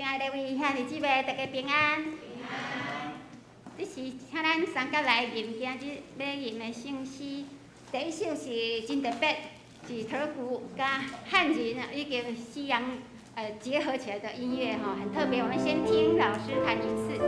親愛的位兄弟姊妹，大家平安。這是請咱三甲來吟今日欲吟的聖詩。第一首是真特別，是德國佮漢人以及西洋結合起來的音樂吼，很特別。我們先聽老師彈一次。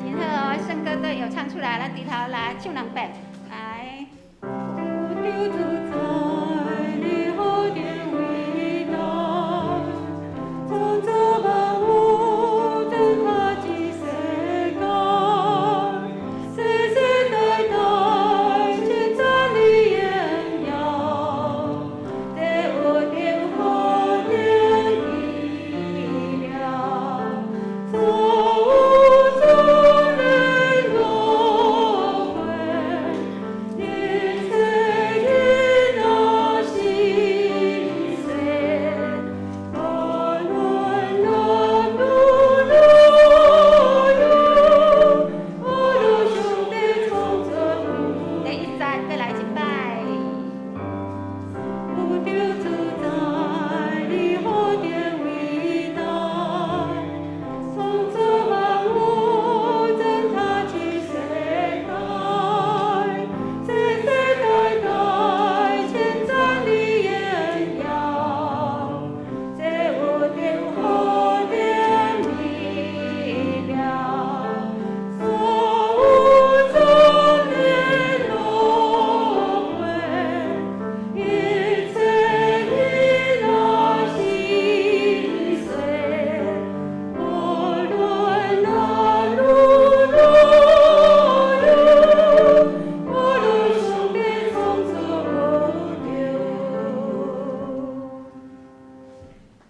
真好哦，聖歌都有唱出來，咱低頭來唱兩遍，來。有主在，你何等偉大，創造萬物，讚他之世界，世世代代，稱讚你榮耀，地有定何等奇妙，造物主的樂會，一切囡仔心聲，哈利路亞，阿羅上帝創造物。第一節，閣來一擺。有主在，你何等偉大，創造萬物，讚他之世代，世世代代，稱讚你榮耀，這有定何等美妙，造物主的樂會，一切囡仔心聲，哈利路亞，阿羅上帝創造物。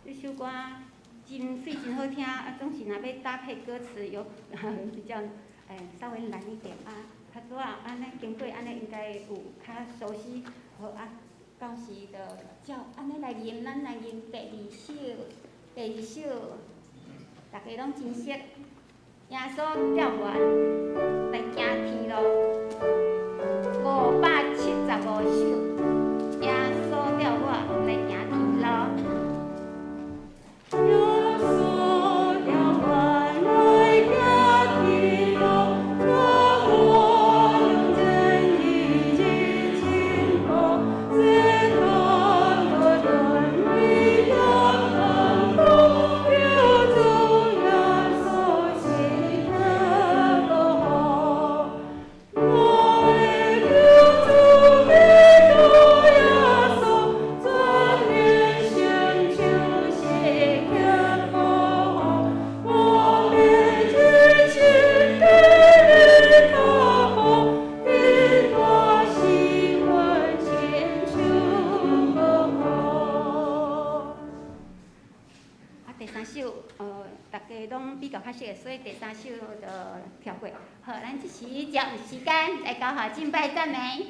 這首歌真媠真好聽，啊，總是若欲搭配歌詞有比較稍微難一點啊。較早按呢經過按呢應該有較熟悉，好啊，到時就照按呢來吟，咱來吟第二首，第二首大家攏真熟。耶穌帶我來行天路，575首。耶穌帶我來行天路。耶穌帶我來行天路，帶我用真理真進步，試探無斷為了幫助，表主耶穌是天父。我的救主基督耶穌，全能成就是刻薄，我的真心跟你脚步，頂大喜歡親像無好。啊，第三首，大家攏比較較熟的，所以第三首就跳過。好，咱這時將時間來交予敬拜讚美。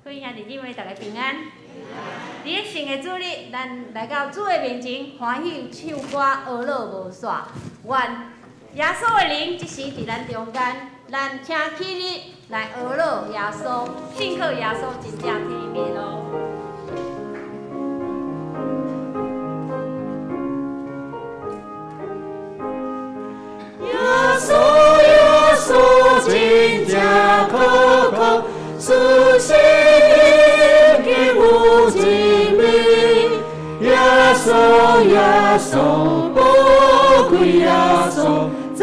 各位兄弟姊妹，大家平安。佇咧聖的主日，咱來到主的面前，歡喜唱歌，呵樂無煞。願耶穌的靈這時佇咱中間，咱請起立來呵樂耶穌，信靠耶穌真正體面哦。耶穌耶穌真正可靠，事實已經有。穌，寶貴耶穌，讚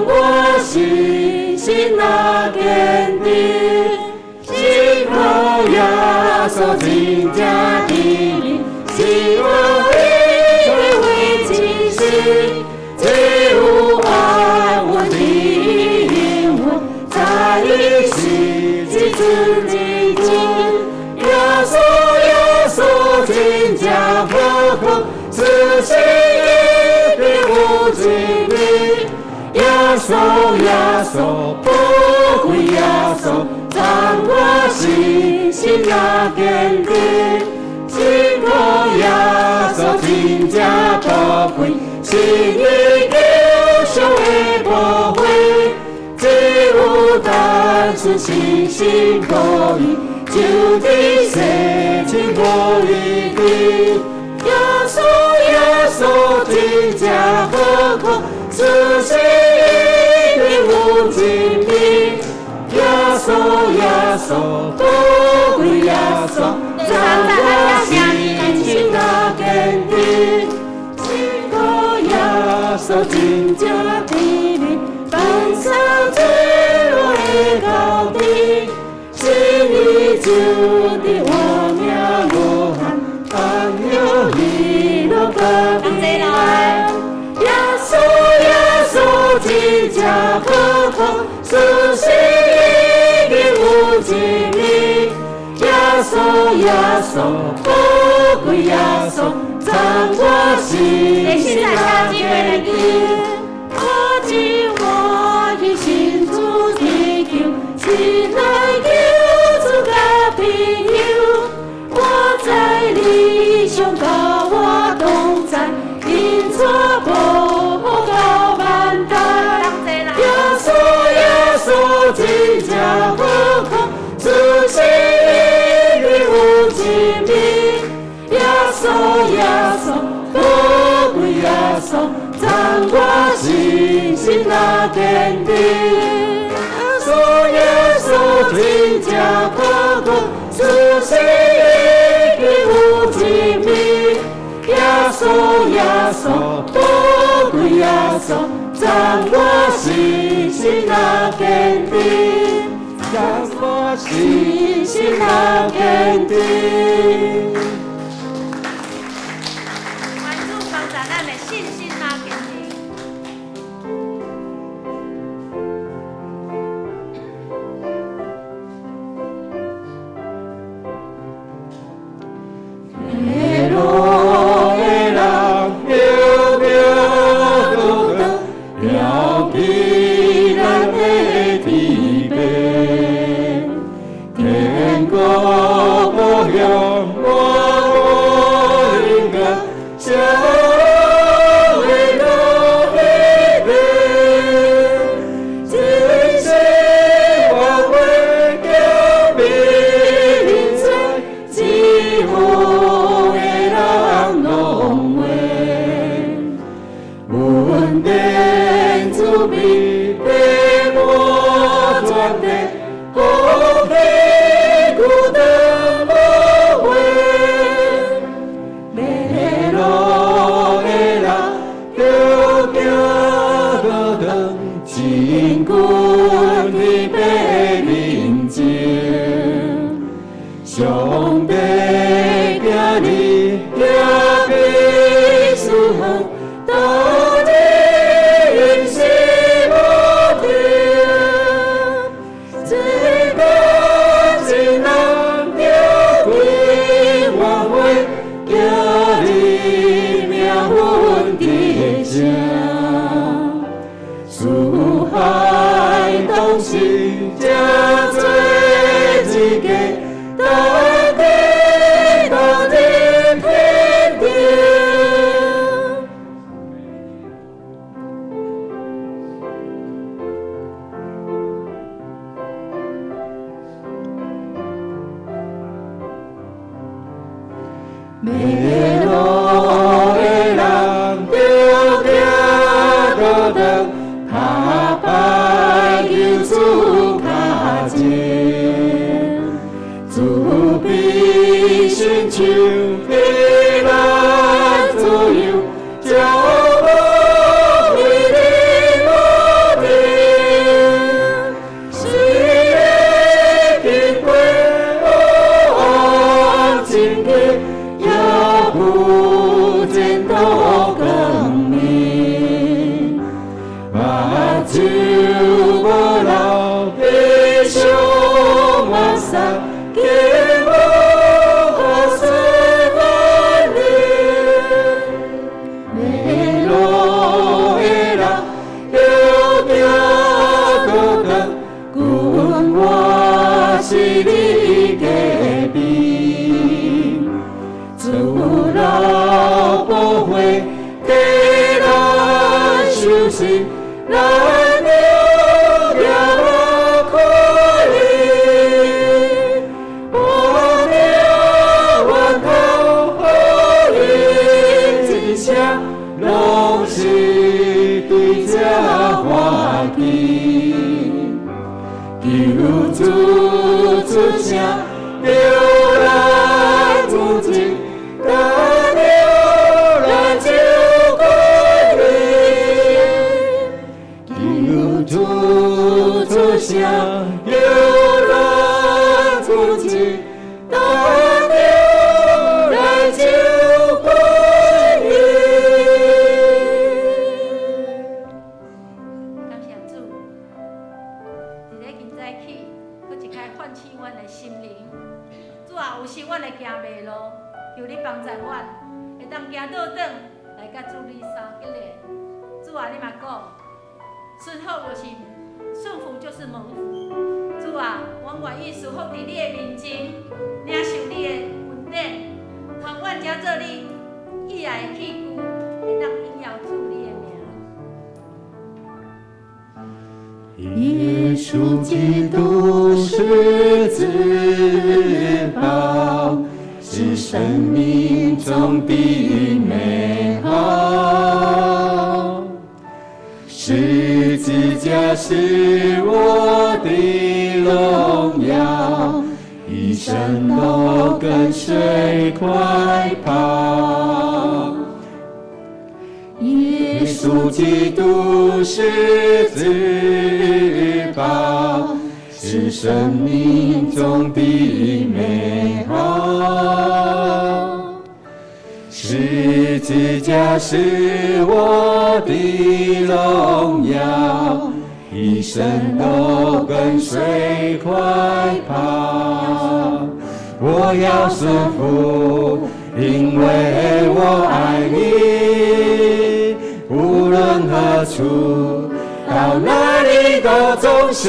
我信心若堅定，信靠耶穌真正甜蜜，是我一定會真實，只有安穩的靈魂，在伊心這陣一陣。耶穌耶穌真正可靠，此生一定有真理。耶穌耶穌寶貴耶穌，讚我信心若堅定，信靠耶穌真正寶貴，是伊救贖的寶血，只有單純信心可以，就佇世情無疑慮。耶穌耶穌真正可靠，此生一定有真理。耶穌耶穌寶貴耶穌，讚我信心若堅定，信靠耶穌真正甜蜜，放手罪惡的高低，是你就佇活命無限，安樂喜樂甲平安。耶穌耶穌真正可靠，此生一定有真理。耶穌耶穌寶貴耶穌，讚我信心若堅定。我真歡喜信主祈求，親愛救主佮朋友，我知你常佮我同在，引帶保護到萬代。耶穌耶穌真正可靠，此生一定有真理。耶穌耶穌寶貴耶穌，讚我信心若堅定。耶穌耶穌真正可靠，此生一定有真理。耶穌耶穌寶貴耶穌，讚我信心若堅定，讚我信心若堅定。願主幫助咱的信心若堅定。迷路的人著著倒轉，牢記咱的天父，天國故鄉滿平安，相會到彼邊，今生我會叫明在，只有的人攏會。恩典慈悲遍滿全地，福氣孤單無悔。迷路的人著行倒轉，真久天父面前，上帝今日行必賜福，到底永世無停。這個真人著歸還會，今日命運得勝。四海同心，這做一家，大家同入天堂。迷路的人著行倒轉，跤擺求主跤前，慈悲伸手予咱自由，將咱著行路可以，無著源頭予恁一聲，攏是對這發起。求主出聲，著咱有情，得著咱就歸你。求主出聲，著咱有情，得著咱就歸你。感謝主，佇咧今早起，閣一擺喚醒阮的心靈。主啊，有時阮會行迷路，求你幫助阮，會當行倒轉來佮主你相結連。主啊，你嘛講，順服就是順服就是蒙福。主啊，阮願意順服佇你的面前，領受你的恩典，願阮成做你喜愛的器具，會當榮耀主你的名。耶穌基督是至寶，是生命中的美好。十字架是我的榮耀，一生都跟隨快跑。耶穌基督是至寶，是生命中的美好。十字架是我的榮耀，一生都跟隨快跑。我要順服，因為我愛你，無論何處，到哪裡都忠心，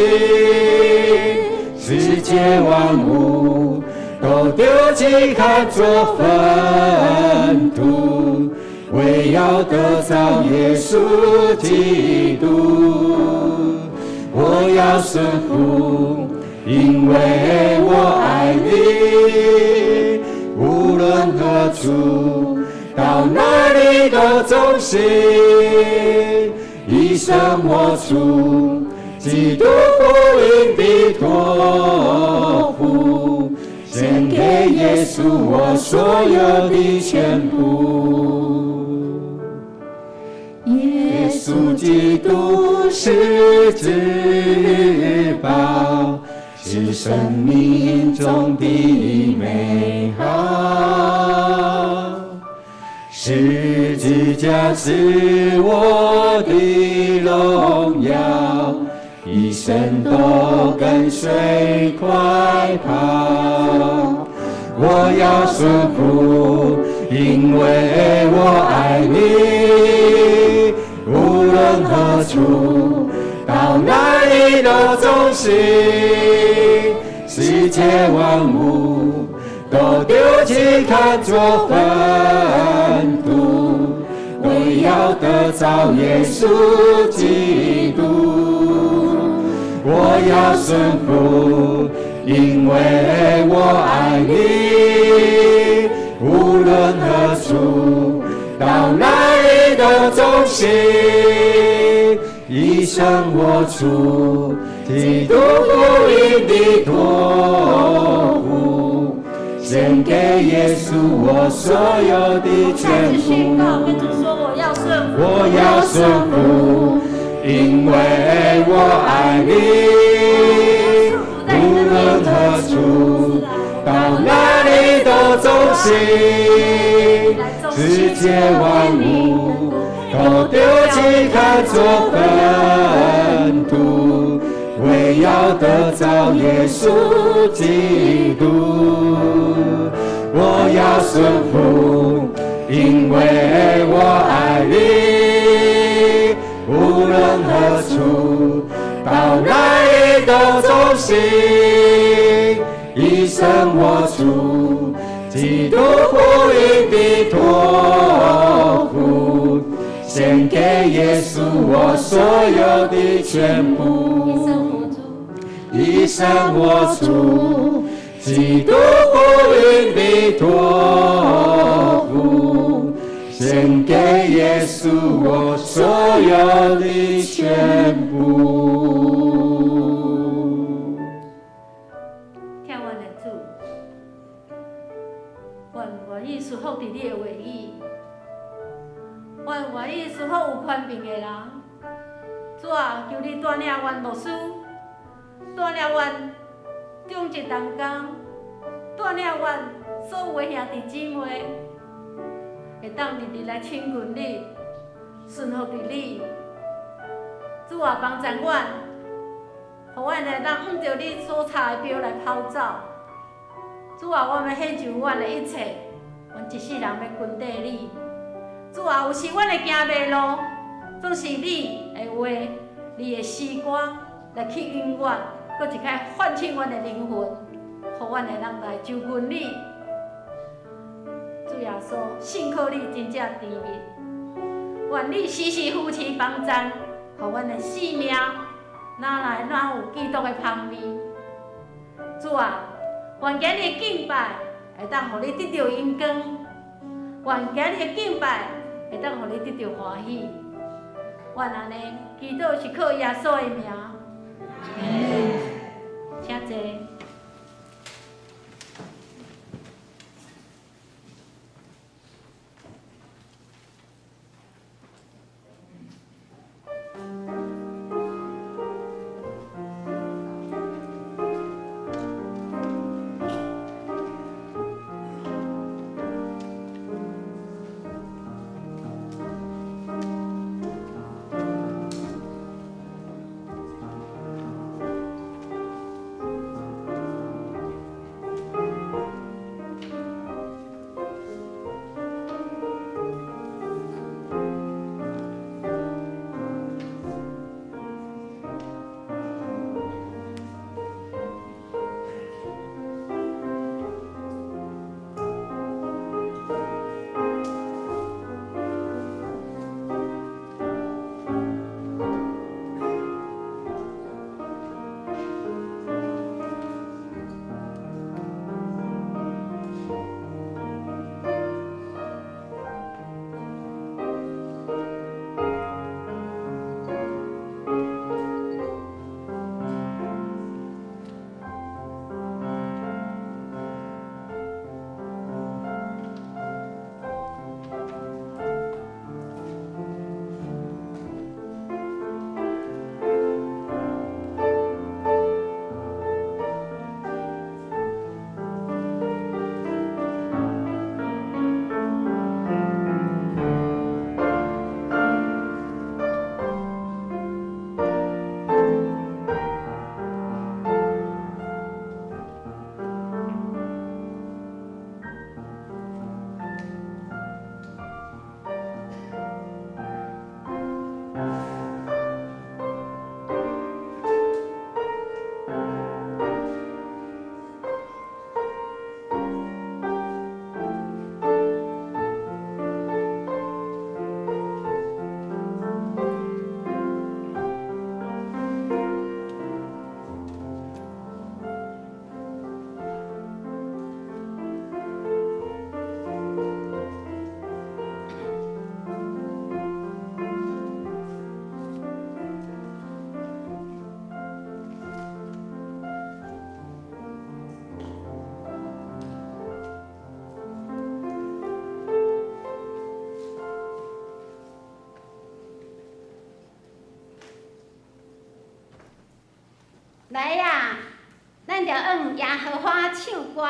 世界萬物都丟棄看作糞土，為要得著耶穌基督。我要順服，因為我愛你，無論何處，到哪裡都忠心，一生活出基督福音的託付，獻給耶穌我所有的全部。耶穌基督是至寶，是生命中的美好。十字架是我的榮耀，一生都跟隨快跑。我要順服，因為我愛你，無論何處，到哪裡都忠心，世界萬物都丟棄看作糞土，為要得著耶穌基督。我要順服，因為我愛你，無論何處，到哪裡都忠心，一生活出基督福音的託付，獻給耶穌我所有的全部。我要順服，因為我愛你，無論何處，到哪裡都忠心，世界萬物都丟棄看作糞土，為要得著耶穌基督。我要順服，因為我愛你，無論何處，到哪裡都忠心，一生活出基督福音的託付，獻獻給耶穌我所有的全部，一生活出基督福音的託付，獻給耶穌我所有的全部。疼阮的主，阮願意順服佇你的話語，阮願意順服有權柄的人。主啊，求你帶領阮牧師，帶領阮長執同工，帶領阮所有的兄弟姊妹，會當日日來親近你，順服佇你。主啊，幫助阮，予阮會當按著你所插的標來跑走。主啊，阮欲獻上阮的一切，阮一世人欲跟綴你。主啊，有時阮會行迷路，總是你的話、你的詩歌來吸引阮，閣一擺喚醒阮的靈魂，予阮會當來就近你。主耶穌，信靠你真正甜蜜，願你時時扶持幫贊，予阮的生命哪來哪有基督的芳味。主啊，願今日敬拜會當予你得著榮光，願今日敬拜會當予你得著歡喜。願按呢祈禱是靠耶穌的名。請坐。來啊！咱著按耶和華唱歌，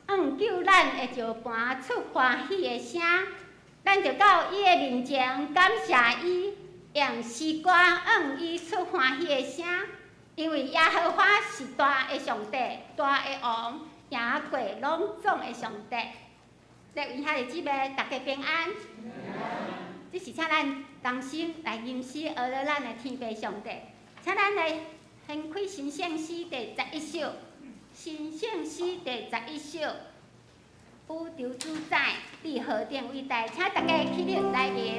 按救咱的石磐出歡喜的聲。咱著到伊的面前感謝伊，用詩歌按伊出歡喜的聲。因為耶和華是大的上帝，大的王，贏過攏總的上帝。各位兄弟姊妹，大家平安。這是請咱同心來吟詩學樂咱的天父上帝，請咱來掀開神聖詩第11首，神聖詩第11首。宇宙主宰，你何等偉大，請大家起立來迎。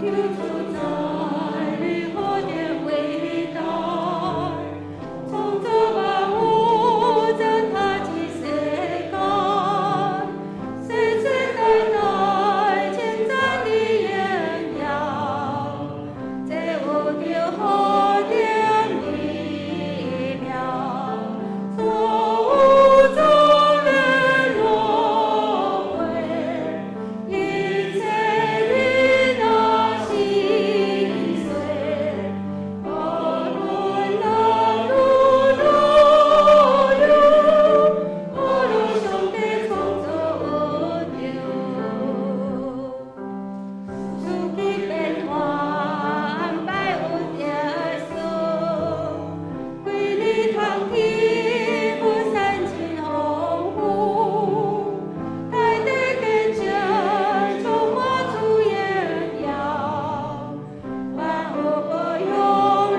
宇宙主宰，你何等偉大，創造萬物，讚嘆這世間，世世代代稱讚你榮耀，這宇宙何等美妙，造物眾人樂會，一切的那心碎，無論男女老幼，無論上帝創造宇宙，四季變換，安排有秩序，規年通天物產真豐富，大地見證充滿主榮耀，萬物保養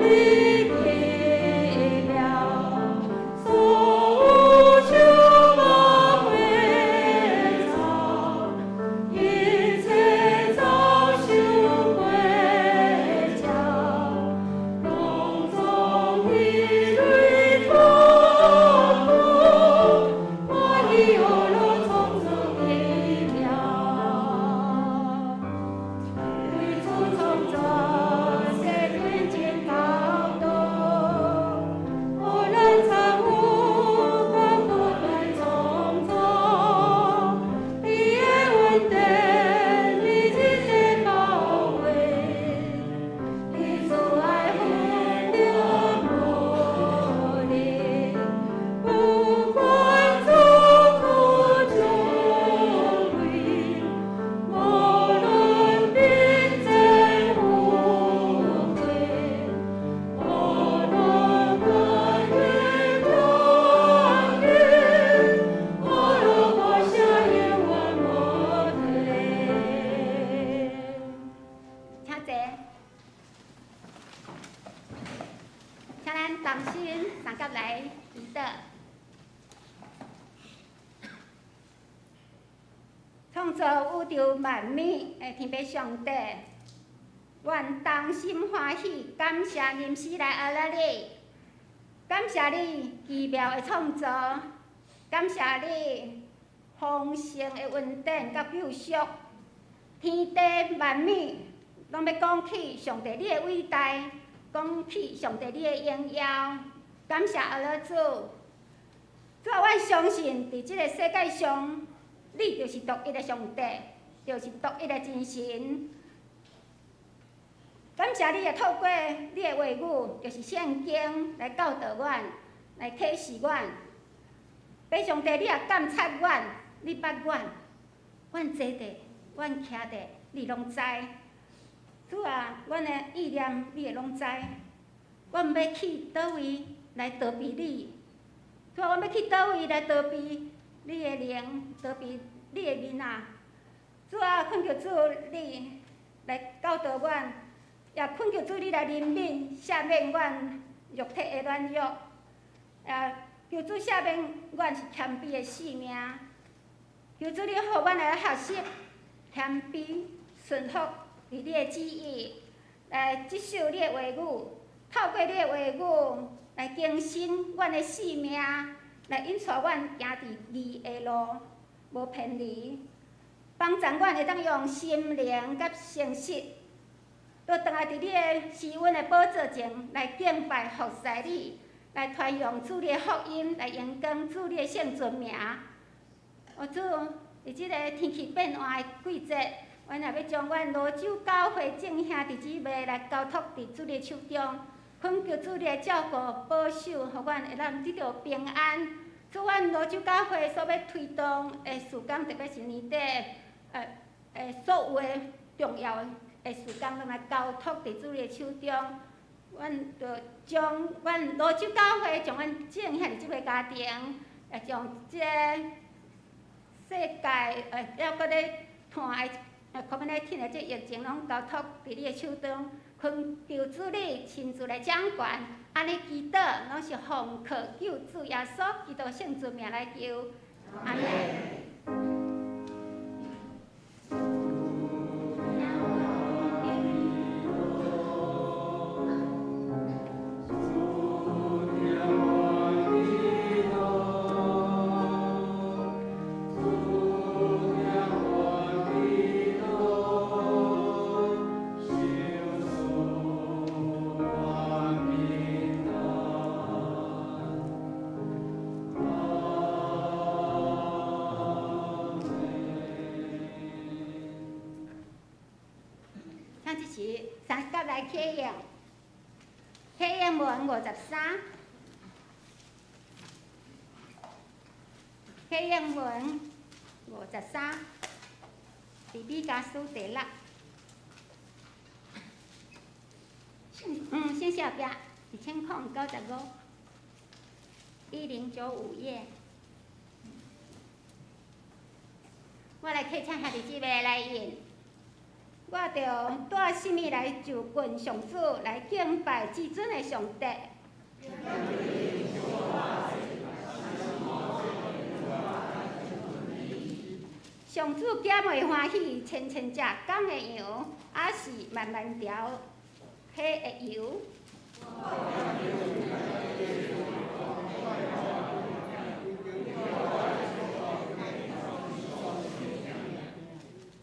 你奇妙，所有樹木花草，一切走獸飛鳥，攏總喜瑞托付，歡喜學樂創造奇妙。為主創造世間真高度，予咱參與看不斷創造，你的恩典美日的寶貴，你慈愛分著無力，不管遭苦種類，無論貧賤富貴，無論官員官員，學樂歌聲永遠無退。請坐。請咱同心相佮來祈禱。創造宇宙萬物的天父上帝，阮同心歡喜，感謝臨時來阿拉你，感謝你奇妙的創造，感謝你豐盛的恩典佮救贖，天地萬物攏欲講起上帝你的偉大，講起上帝你的榮耀，感謝阿拉主。主啊，阮相信佇這个世界上，你就是獨一的上帝，就是獨一的真神。感謝你會透過你的話語，就是聖經來教導阮，來啟示阮。父上帝，你也監察阮，你捌阮，阮坐佇，阮徛佇，你攏知。主啊，阮的意念你會攏知。阮欲去佗位來逃避你？主啊，阮欲去佗位來逃避你的靈，逃避你的面啊？主啊，懇求主你來教導阮，也懇求主你來憐憫、赦免阮肉體的軟弱，也求主赦免阮是謙卑的性命。求主你予阮來學習謙卑、順服佇你的旨意，來接受你的話語，透過你的話語來更新阮的性命，來引帶阮行佇義的路，無偏離，幫助阮會當用心靈佮誠實，倒轉來佇你的施恩的寶座前來敬拜服侍你，來傳揚主你的福音，來榮光主你的聖尊名。哦，主，佇這个天氣變換的季節，阮也欲將阮蘆洲教會眾兄弟姊妹來交託佇主你的手中，懇求主你來照顧保守，予阮會當得著平安。主，阮蘆洲教會所欲推動的事工，特別是年底，所有的重要的事工，攏來交託佇主你的手中。阮就將阮蘆洲教會，將阮眾兄弟姊妹家庭，也將這个世界，猶閣咧傳的COVID-19的這疫情，攏交託佇你的手中，懇懇求主你親自來掌權，按呢祈禱，攏是奉靠救主耶穌基督聖主名來求，阿們。請這時三甲來啟用，啟用文53，啟用文53，利比家書第六，先寫後壁2095，1095頁。我來客請兄弟姊妹來應。我著帶什物來就近上主，來敬拜至尊的上帝？上主敢會歡喜千千隻公的羊，抑是萬萬條黑的羊？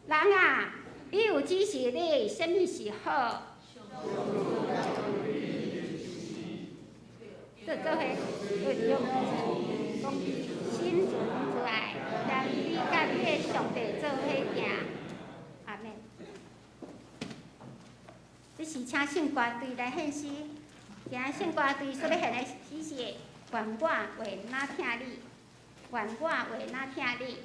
人啊，伊有指示你，啥物是好？做做伙，用講心存慈愛，讓你佮你的上帝做伙行。阿們。這是請聖歌隊來獻詩，今仔聖歌隊所欲獻的詩是：願我話若疼你，願我話若疼你。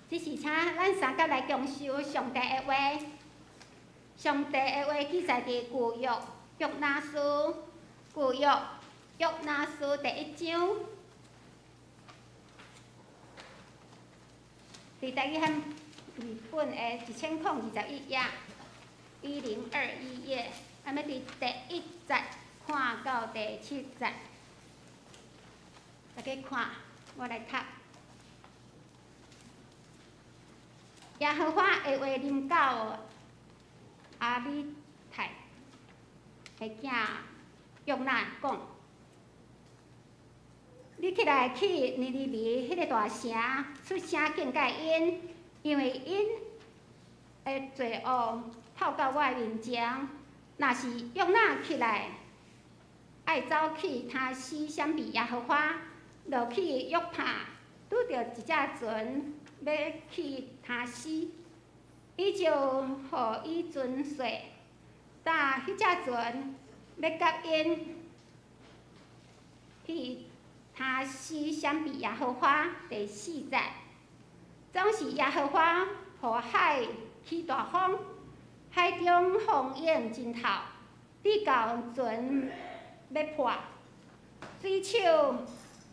這是請咱三甲來共修上帝的話。上帝的話記載佇舊約約拿書，舊約約拿書第一章，佇台語漢字本的1021頁，1021頁，啊，欲佇第一節看到第七節，大家看，我來讀。耶和華的話臨到亞米太的囝約拿講：你起來去尼尼微彼个大城，出聲警戒𪜶，因為𪜶的罪惡透到我的面前。若是約拿起來，愛走去他施閃避耶和華，落去約帕，拄著一隻船欲去他施，伊就予伊船說，搭彼隻船欲佮𪜶去他施閃避耶和華。第四節，總是耶和華予海起大風，海中風湧真透，直到船欲破，水手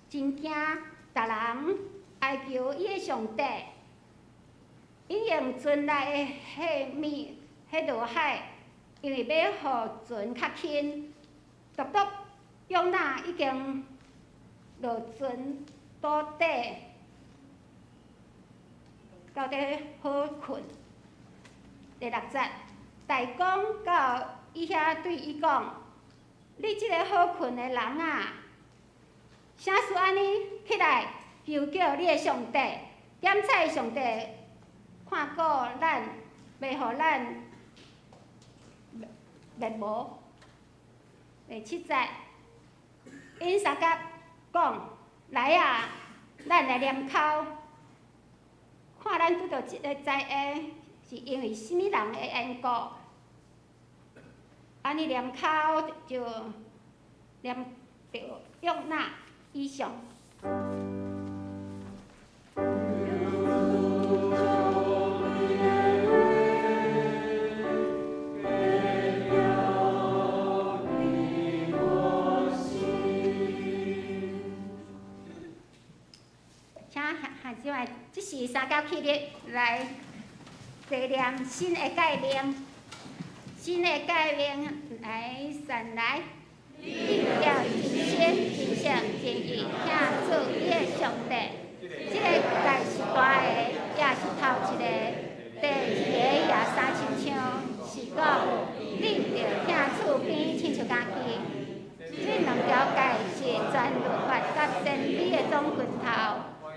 真驚，逐人哀求伊的上帝。𪜶用船內的彼物彼落海，因為欲予船較輕。獨獨約拿已經落船倒底，到底好睏。第六節，大公到伊遐對伊講：你這个好睏的人啊，啥事按呢？起來求叫你的上帝，點彩上帝看顧咱，袂予咱滅無。第七節，𪜶相佮講：來啊，咱來念剾，看咱拄著這个災禍是因為啥物人的緣故。按呢念剾就念著約拿以上。請下姊妹，這是三甲起立來提念新的誡命，新的誡命來宣來，你著盡心、盡性、盡意疼主你的上帝。這个誡是大的，也是頭一个。第二个也相親像，是講恁著疼厝邊親像家己。這兩條誡是全律法佮先知的總拳頭。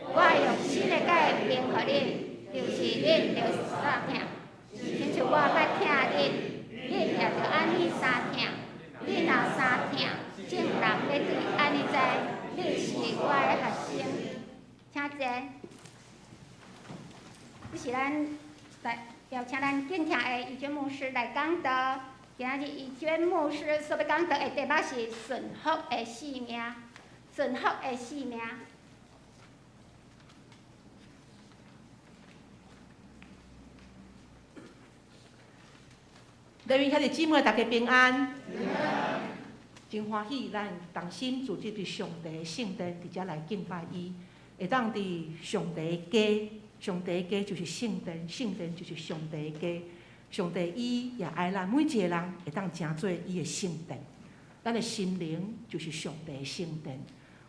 我用新的誡命予恁，就是恁著相疼，親像我捌疼恁，恁也著按呢相疼。恁若相疼，眾人欲對按呢知，恁是我的學生。請坐。這是咱來邀請咱敬聽的怡娟牧師來講道。今仔日怡娟牧師所欲講道的題目是順服的生命，順服的生命。各位兄弟姊妹，大家平安。真歡喜，咱同心組織佇上帝的聖殿，佇遮來敬拜伊。會當佇上帝的家，上帝的家就是聖殿，聖殿就是上帝的家。上帝伊也愛咱每一个人，會當成做伊的聖殿。咱的心靈就是上帝的聖殿。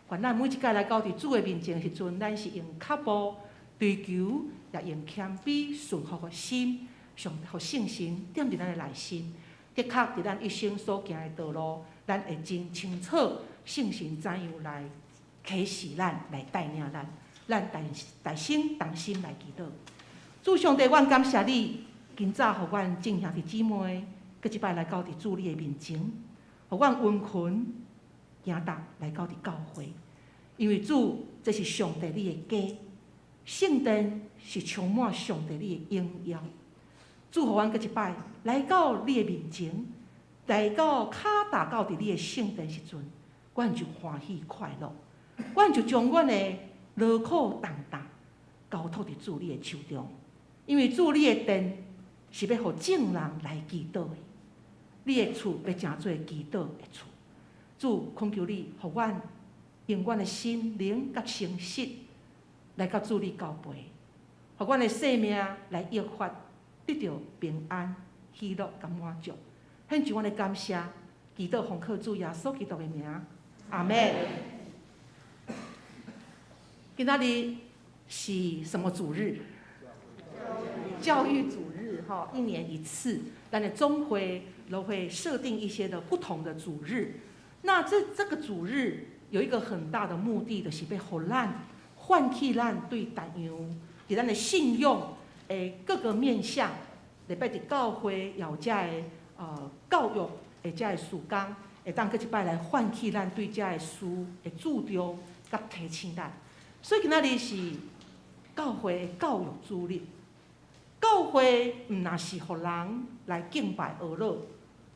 凡咱每一擺來到佇主的面前的時陣，咱是用腳步追求，也用謙卑順服的心。上予聖神踮佇咱的內心，的確佇咱一生所行的道路，咱會真清楚聖神怎樣來啟示咱，來帶領咱。咱大大聲同心來祈禱。主上帝，阮感謝你，今早予阮眾兄弟姊妹，閣一擺來到佇主你的面前，予阮溫群行踏來到佇教會，因為主這是上帝你的家，聖殿是充滿上帝你的榮耀。主予阮閣一擺來到你的面前，來到跤踏到佇你的聖殿時陣，阮就歡喜快樂，阮就將阮的勞苦重擔，交託佇主你的手中，因為主你的殿是欲予眾人來祈禱的，你的厝欲成做祈禱的厝。主懇求你，予阮用阮的心靈佮誠實來佮主你交陪，予阮的生命來益發得著平安、喜樂佮滿足。獻上阮的感謝，祈禱奉靠主耶穌基督的名，阿們。今仔日是什麼主日？教育主日，哈，一年一次，咱的總會都會設定一些的不同的主日。那這個主日有一個很大的目的，就是欲予咱喚起咱對牧養、佇咱的信仰的各個面向，特別佇教會有遮的教育的遮的事工，會當閣一擺來喚起咱對遮的事的注重佮提醒咱。所以今仔日是教會的教育主日。教會毋若是予人來敬拜阿樂，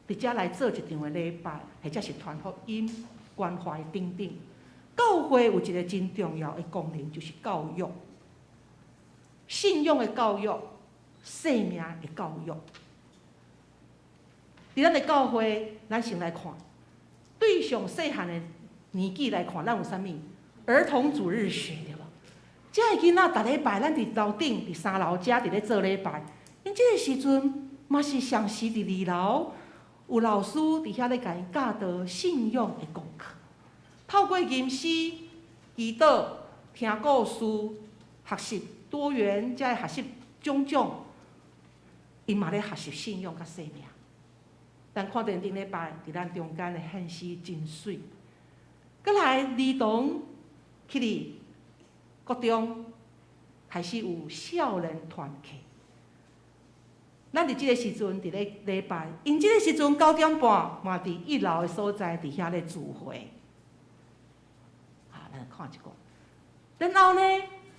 佇遮來做一場的禮拜，或者是傳福音、關懷等等。教會有一個真重要的功能，就是教育，信仰的教育、生命的教育。佇咱的教會，咱先來看，對上細漢的年紀來看，咱有啥物？兒童主日學對無？遮的囡仔逐禮拜，咱佇樓頂、佇三樓遮佇咧做禮拜。𪜶這個時陣嘛是相時佇二樓有老師佇遐咧共𪜶教導信仰的功課，透過吟詩、祈禱、聽故事、學習多元，遮的學習種種，𪜶嘛咧學習信仰佮生命。咱看著頂禮拜佇咱中間的獻詩真媠，閣來兒童去佇國中開始有少年團契。咱佇這個時陣佇咧禮拜，𪜶這個時陣9點半嘛佇一樓的所在佇遐咧聚會。好，咱看一個。然後呢，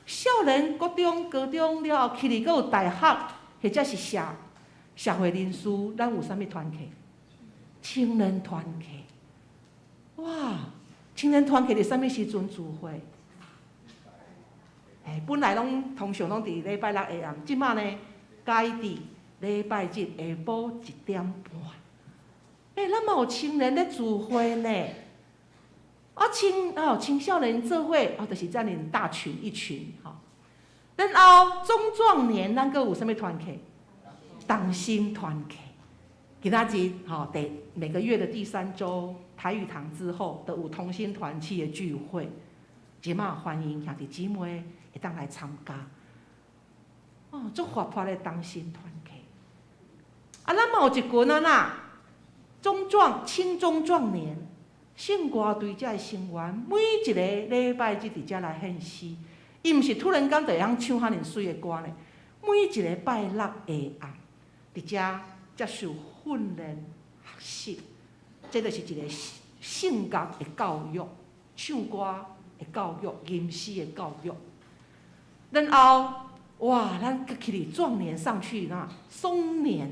少年國中、高中了後，起來閣有大學，或者是社會人士，咱有啥物團契？青年團契。哇，青年團契佇啥物時陣聚會？欸，本來攏通常攏佇禮拜六下暗，這馬呢改佇禮拜日下晡1點半。欸，咱嘛有青年咧聚會呢。啊，青少年做伙，哦，就是遮爾大群一群吼。然後中壯年，咱閣有啥物團契？同心團契。今仔日吼，每個月的第三週台語堂之後，都有同心團契的聚會。這馬歡迎兄弟姊妹會當來參加。哦，足活潑的同心團契。啊，咱嘛有一群啊啦，中壯、青中壯年，聖歌隊遮的成員，每一個禮拜日佇遮來獻詩。伊毋是突然間就會曉唱遐爾媠的歌呢。每一個拜六下暗，佇遮接受訓練學習，這就是一個性格的教育，唱歌的教育，吟詩的教育。然後，哇，咱閣起佇壯年上去啦，壯年，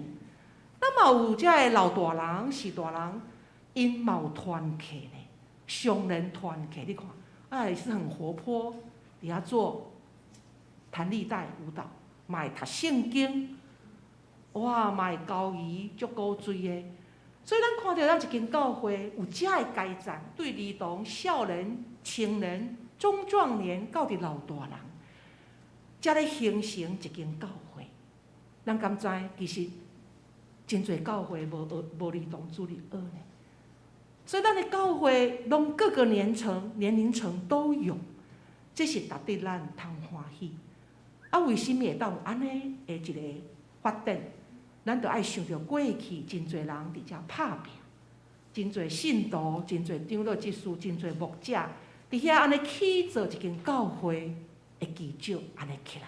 咱嘛有遮的老大人、序大人，𪜶嘛有團契呢，少年團契，你看，啊，也是很活潑，佇遐做彈力帶舞蹈，嘛會讀聖經，哇，嘛會交誼，足古錐的。所以咱看著咱一間教會有遮的階層，對兒童、少年、青年、中壯年到佇老大人，才咧形成一間教會。咱敢知其實真濟教會無學無兒童主日學呢？所以咱的教會攏各個年齡層都有，這是值得咱通歡喜。啊，為什麼會當有按呢的一個發展？咱著愛想著過去真濟人佇遮拍拚，真濟信徒、真濟長老執事、真濟牧者，佇遐按呢起造一間教會的基石，按呢起來。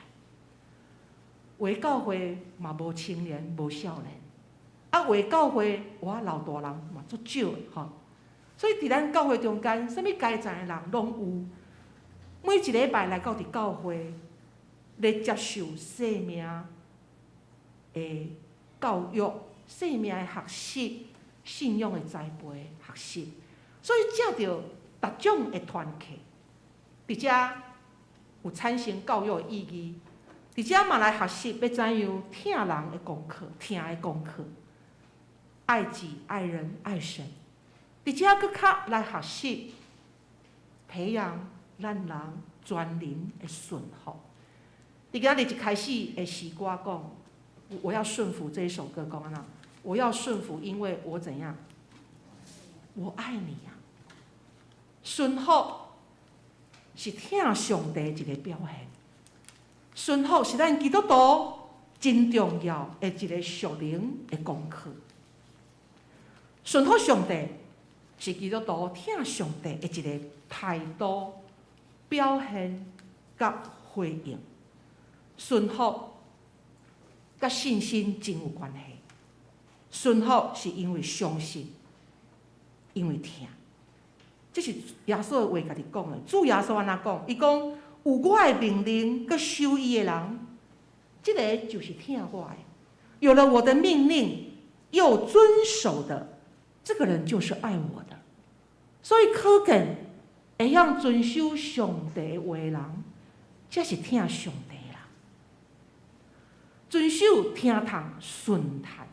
有的教會嘛無青年、無少年，啊，有的教會哇老大人嘛足少的吼。所以佇咱教會中間，啥物階層的人攏有。每一禮拜來到佇教會，咧接受生命的教育、生命的學習、信仰的栽培學習，所以藉著逐種的團契，佇遮有產生教育的意義。佇遮嘛來學習欲怎樣疼人的功課，疼的功課，愛己、愛人、愛神。佇遮閣較來學習培養咱人全人的順服。佇今日一開始的詩歌講，我要順服這一首歌講按怎？我要順服，因為我怎樣？我愛你啊！順服是疼上帝一個表現。順服是咱基督徒真重要的一個屬靈的功課。順服上帝是基督徒疼上帝的一個態度表現佮回應。順服佮信心真有關係。順服是因為相信，因為疼。這是耶穌的話，家己講的。主耶穌按怎講？伊講，有我的命令，閣守伊的人，這个就是疼我的。有了我的命令又遵守的，這個人就是愛我的。所以可見會曉遵守上帝話的人，才是疼上帝的人。遵守、聽從、順從，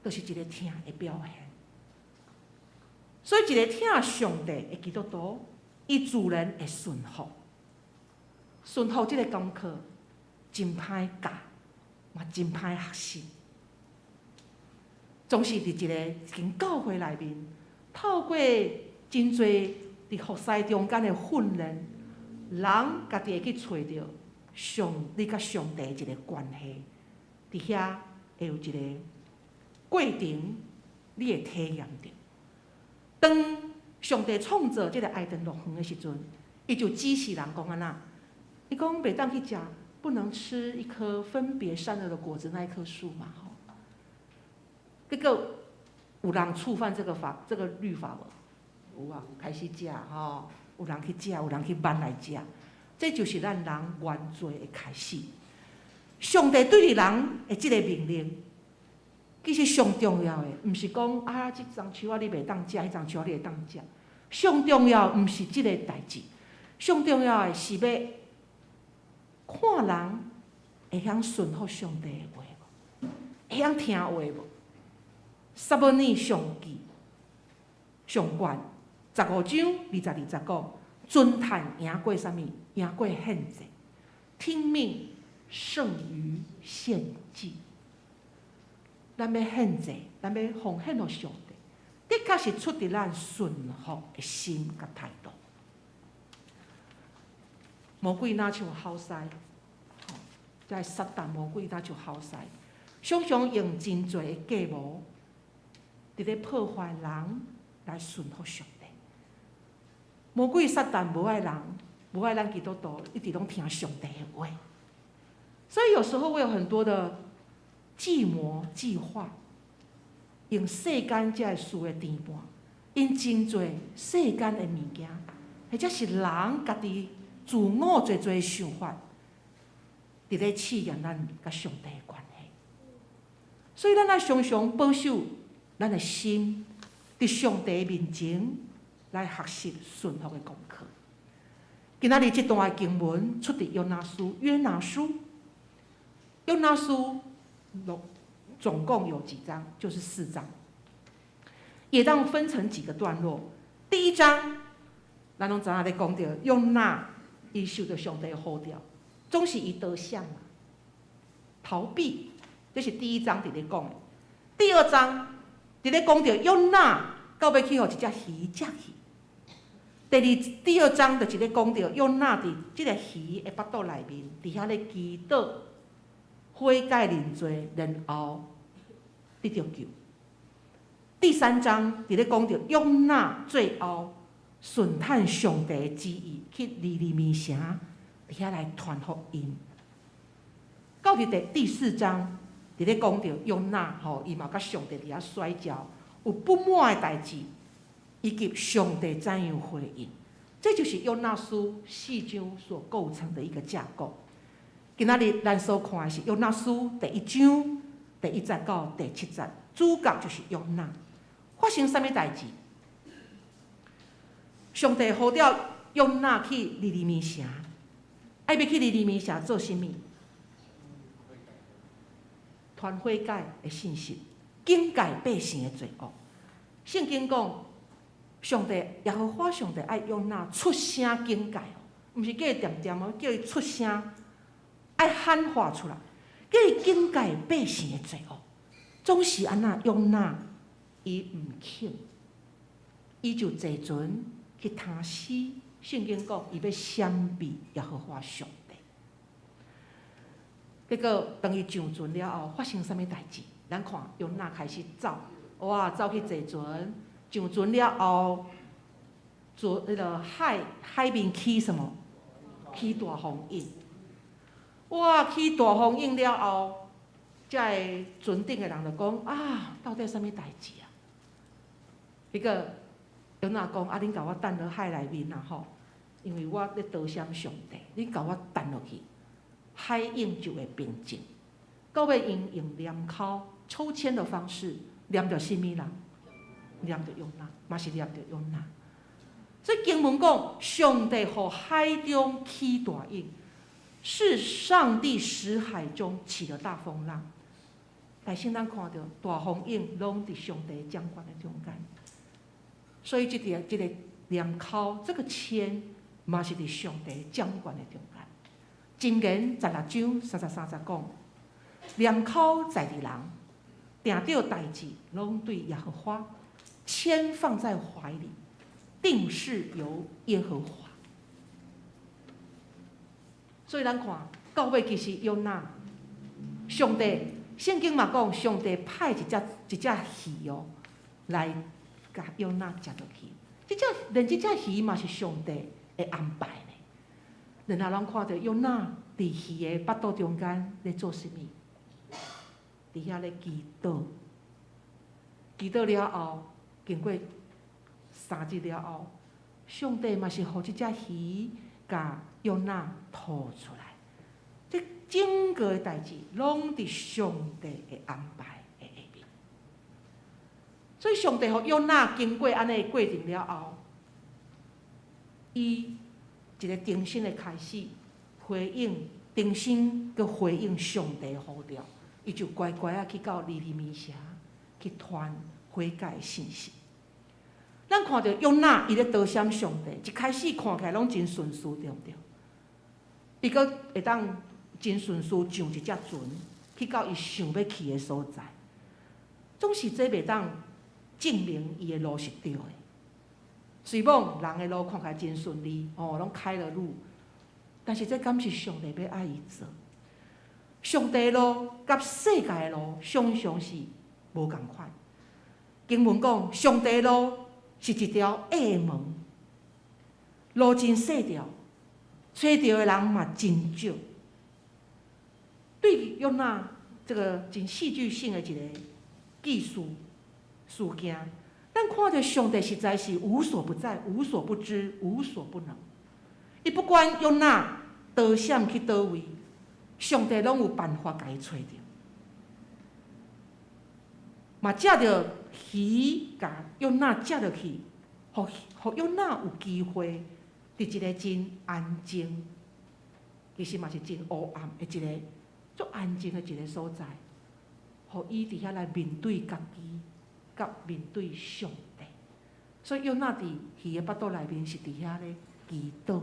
就是一個疼的表現。所以，一個疼上帝的基督徒，伊自然會順服。順服這个功課真歹教，嘛真歹學習。總是佇一个一間教會內面，透過真濟佇服侍中間的訓練，人家己會去揣著上你佮上帝一个關係，佇遐會有一個過程，你會體驗著。當上帝創造這个伊甸樂園的時陣，伊就指示人講按怎？伊講袂當去食，不能吃一顆分別善惡的果子那一棵樹嘛吼。結果有人觸犯這個法，這個律法無？有啊，開始食吼，有人去食，有人去挽來食，這就是咱人原罪的開始。上帝對人的這個命令，其實上重要的，毋是講啊，這欉樹仔你袂當食，彼欉樹仔你會當食。上重要毋是這個代誌，上重要的是欲看人會曉順服上帝的話無，會曉聽話無。撒母耳上記上卷15章22節講，遵趁贏過啥物？贏過獻祭，聽命勝於獻祭。咱欲獻祭，咱欲奉獻予上帝，的確是出佇咱順服的心佮態度。魔鬼若像猴獅，吼，這个撒旦魔鬼若像猴獅，常常用真濟的計謀，佇咧破壞人來順服上帝。魔鬼撒旦無愛人，無愛咱基督徒一直攏聽上帝的話。所以有時候會有很多的計謀計劃，用世間這个事的甜伴，用真濟世間的物件，或者是人家己自我濟濟想法，佇咧試驗咱佮上帝的關係。所以咱愛常常保守咱的心，佇上帝面前來學習順服的功課。今仔日這段的經文出佇約拿書，約拿書，約拿書總共有幾章？就是四章，會當分成幾個段落。第一章，咱攏知影咧講著約拿，伊受著上帝呼召，總是伊躲閃嘛，逃避，這是第一章佇咧講的。第二章佇咧講著約拿到尾去予一隻魚食去。第二章就是咧講著約拿佇這个魚的腹肚內面，佇遐咧祈禱、悔改認罪，然後得著救。第三章佇咧講著約拿最後順趁上帝的旨意去尼尼微城，佇遐來傳福音。到佇第四章，佇咧講著約拿吼，伊嘛佮上帝佇遐摔跤，有不滿的代誌，以及上帝怎樣回應。這就是約拿書四章所構成的一個架構。今仔日咱所看的是約拿書第一章第一節到第七節，主角就是約拿。發生啥物代誌？上帝呼召約拿去尼尼微城，愛欲去尼尼微城做啥物？傳悔改的信息，警戒百姓的罪惡。聖經講，上帝耶和華上帝愛約拿出聲警戒，毋是叫伊恬恬哦，叫伊出聲，愛喊話出來，叫伊警戒百姓的罪惡。總是按怎約拿，伊毋肯，伊就坐船去他施。聖經講，伊欲閃避耶和華上帝。結果當伊上船了後，發生啥物代誌？咱看約拿開始走，哇，走去坐船，上船了後，坐彼个海面起什麼？起大風湧。哇，起大風湧了後，這个船頂的人就講啊，到底啥物代誌啊？彼個約拿講啊，恁共我擲落海內面啦吼，因為我咧逃閃上帝，恁共我擲落去，海湧就會平靜。到尾𪜶用黏鉤抽籤的方式黏著啥物人？黏著約拿，嘛是黏著約拿。所以經文講，上帝予海中起大湧，是上帝使海中起了大風浪。但是咱看著大風湧攏佇上帝掌權的中間，所以這個黏鉤，這個籤嘛是佇上帝掌權的中間。箴言16章33節講，念口在佇人，定著代誌攏對耶和華，籤放在懷裡，定是由耶和華。所以咱看到尾其實約拿，上帝聖經嘛講，上帝派一隻魚哦來共約拿食落去。這隻連這隻魚嘛是上帝的安排呢。然後咱看著約拿佇魚的腹肚中間咧做啥物？佇遐咧祈禱，祈禱了後，經過3日了後，上帝嘛是予這隻魚共約拿吐出來。這整個的代誌攏佇上帝的安排的下面。所以上帝予約拿經過按呢的過程了後，伊一個重新的開始，回應重新閣回應上帝的呼召，伊就乖乖仔去到尼尼微城去傳悔改的信息。咱看著約拿伊咧逃閃上帝，一開始看起來攏真順遂，對毋對？伊閣會當真順遂上一隻船去到伊想欲去的所在，總是這袂當證明伊的路是對的。雖罔人的路看起來真順利，哦，攏開了路，但是這敢是上帝欲愛伊做？上帝路佮世界的路常常是無仝款。經文講，上帝路是一條狹門，路真細條，揣著的人嘛真少。對約拿這個真戲劇性的一個記事事件，咱看著上帝實在是無所不在、無所不知、無所不能。伊不管約拿逃閃去佗位，上帝攏有辦法共伊揣著。嘛藉著魚共約拿食落去，予約拿有機會佇一個真安靜，其實嘛是真烏暗的一個足安靜的一個所在，予伊佇遐來面對家己，佮面對上帝。所以約拿佇魚的腹肚內面是佇遐咧祈禱。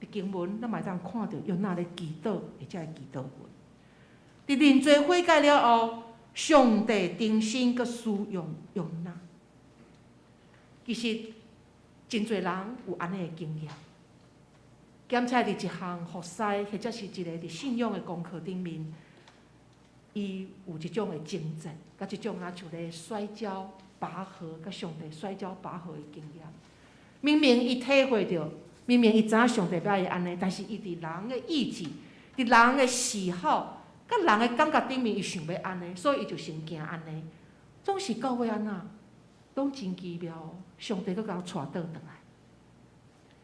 佇經文，咱嘛會當看著約拿咧祈禱，的這个祈禱文。佇認罪悔改了後，上帝重新閣使用約拿。其實，真濟人有按呢的經驗。檢測佇一項服侍，或者是一個佇信仰的功課頂面，伊有這種的掙扎，佮這種若像咧摔跤拔河，佮上帝摔跤拔河的經驗。明明伊體會著，明明伊知影上帝欲愛伊按呢，但是伊佇人的意志、佇人的喜好、佮人的感覺頂面，伊想欲按呢，所以伊就先行按呢。總是到尾按怎，攏真奇妙，上帝閣共𤆬倒轉來，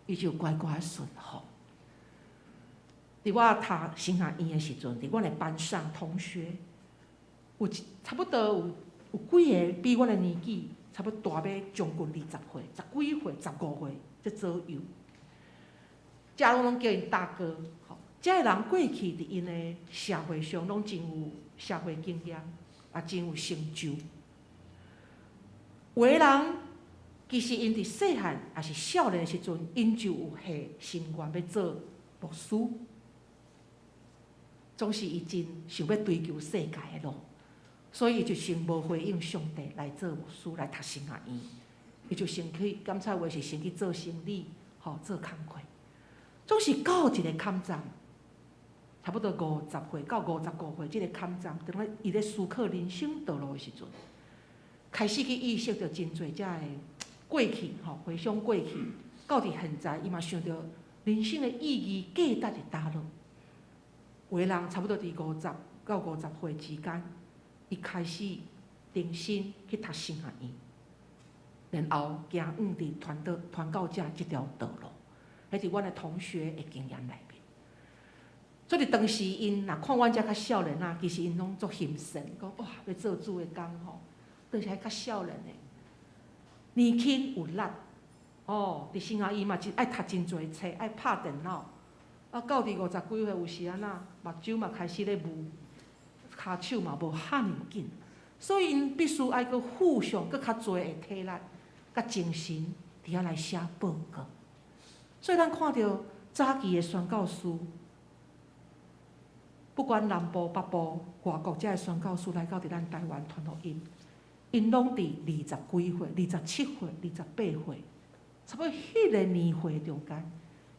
伊就乖乖順服。佇我讀神學院的時陣，佇阮的班上同學，有差不多有幾个比阮的年紀差不多大欲將近20歲、10幾歲、15歲這左右。遮攏攏叫𪜶大哥。吼，遮个人過去佇𪜶的社會上攏真有社會經驗，也真有成就。有的人其實𪜶佇細漢抑是少年的時陣，𪜶就有下心願欲做牧師。總是伊真想欲追求世界的路，所以伊就先無回應上帝來做牧師來讀神學院，伊就先去檢查話是先去做生理，吼，做工課。總是到一个坎站，差不多50歲到55歲這个坎站，當咧伊咧思考人生道路的時陣，開始去意識著真濟遮的過去，吼，回想過去，到佇現在，伊嘛想著人生的意義價值佇佗落。有的人差不多佇50到50歲之間，伊開始重新去讀神學院，然後行往佇傳道傳教者這條道路，彼佇阮的同學的經驗內面。所以當時𪜶若看阮遮較少年仔，其實𪜶攏足欣羨，講哇，欲做主的工吼，當時還較少年的，年輕有力，哦，佇神學院嘛真愛讀真濟冊，愛拍電腦。啊，到佇50幾歲有時按怎，目睭嘛開始咧霧，跤手嘛無遐爾緊，所以𪜶必須愛閣付上閣較濟的體力、佮精神，佇遐來寫報告。所以咱看著早期的宣教師，不管南部、北部、外國遮的宣教師來到佇咱台灣傳福音，𪜶攏佇20幾歲、27歲、28歲，差不多彼個年歲中間。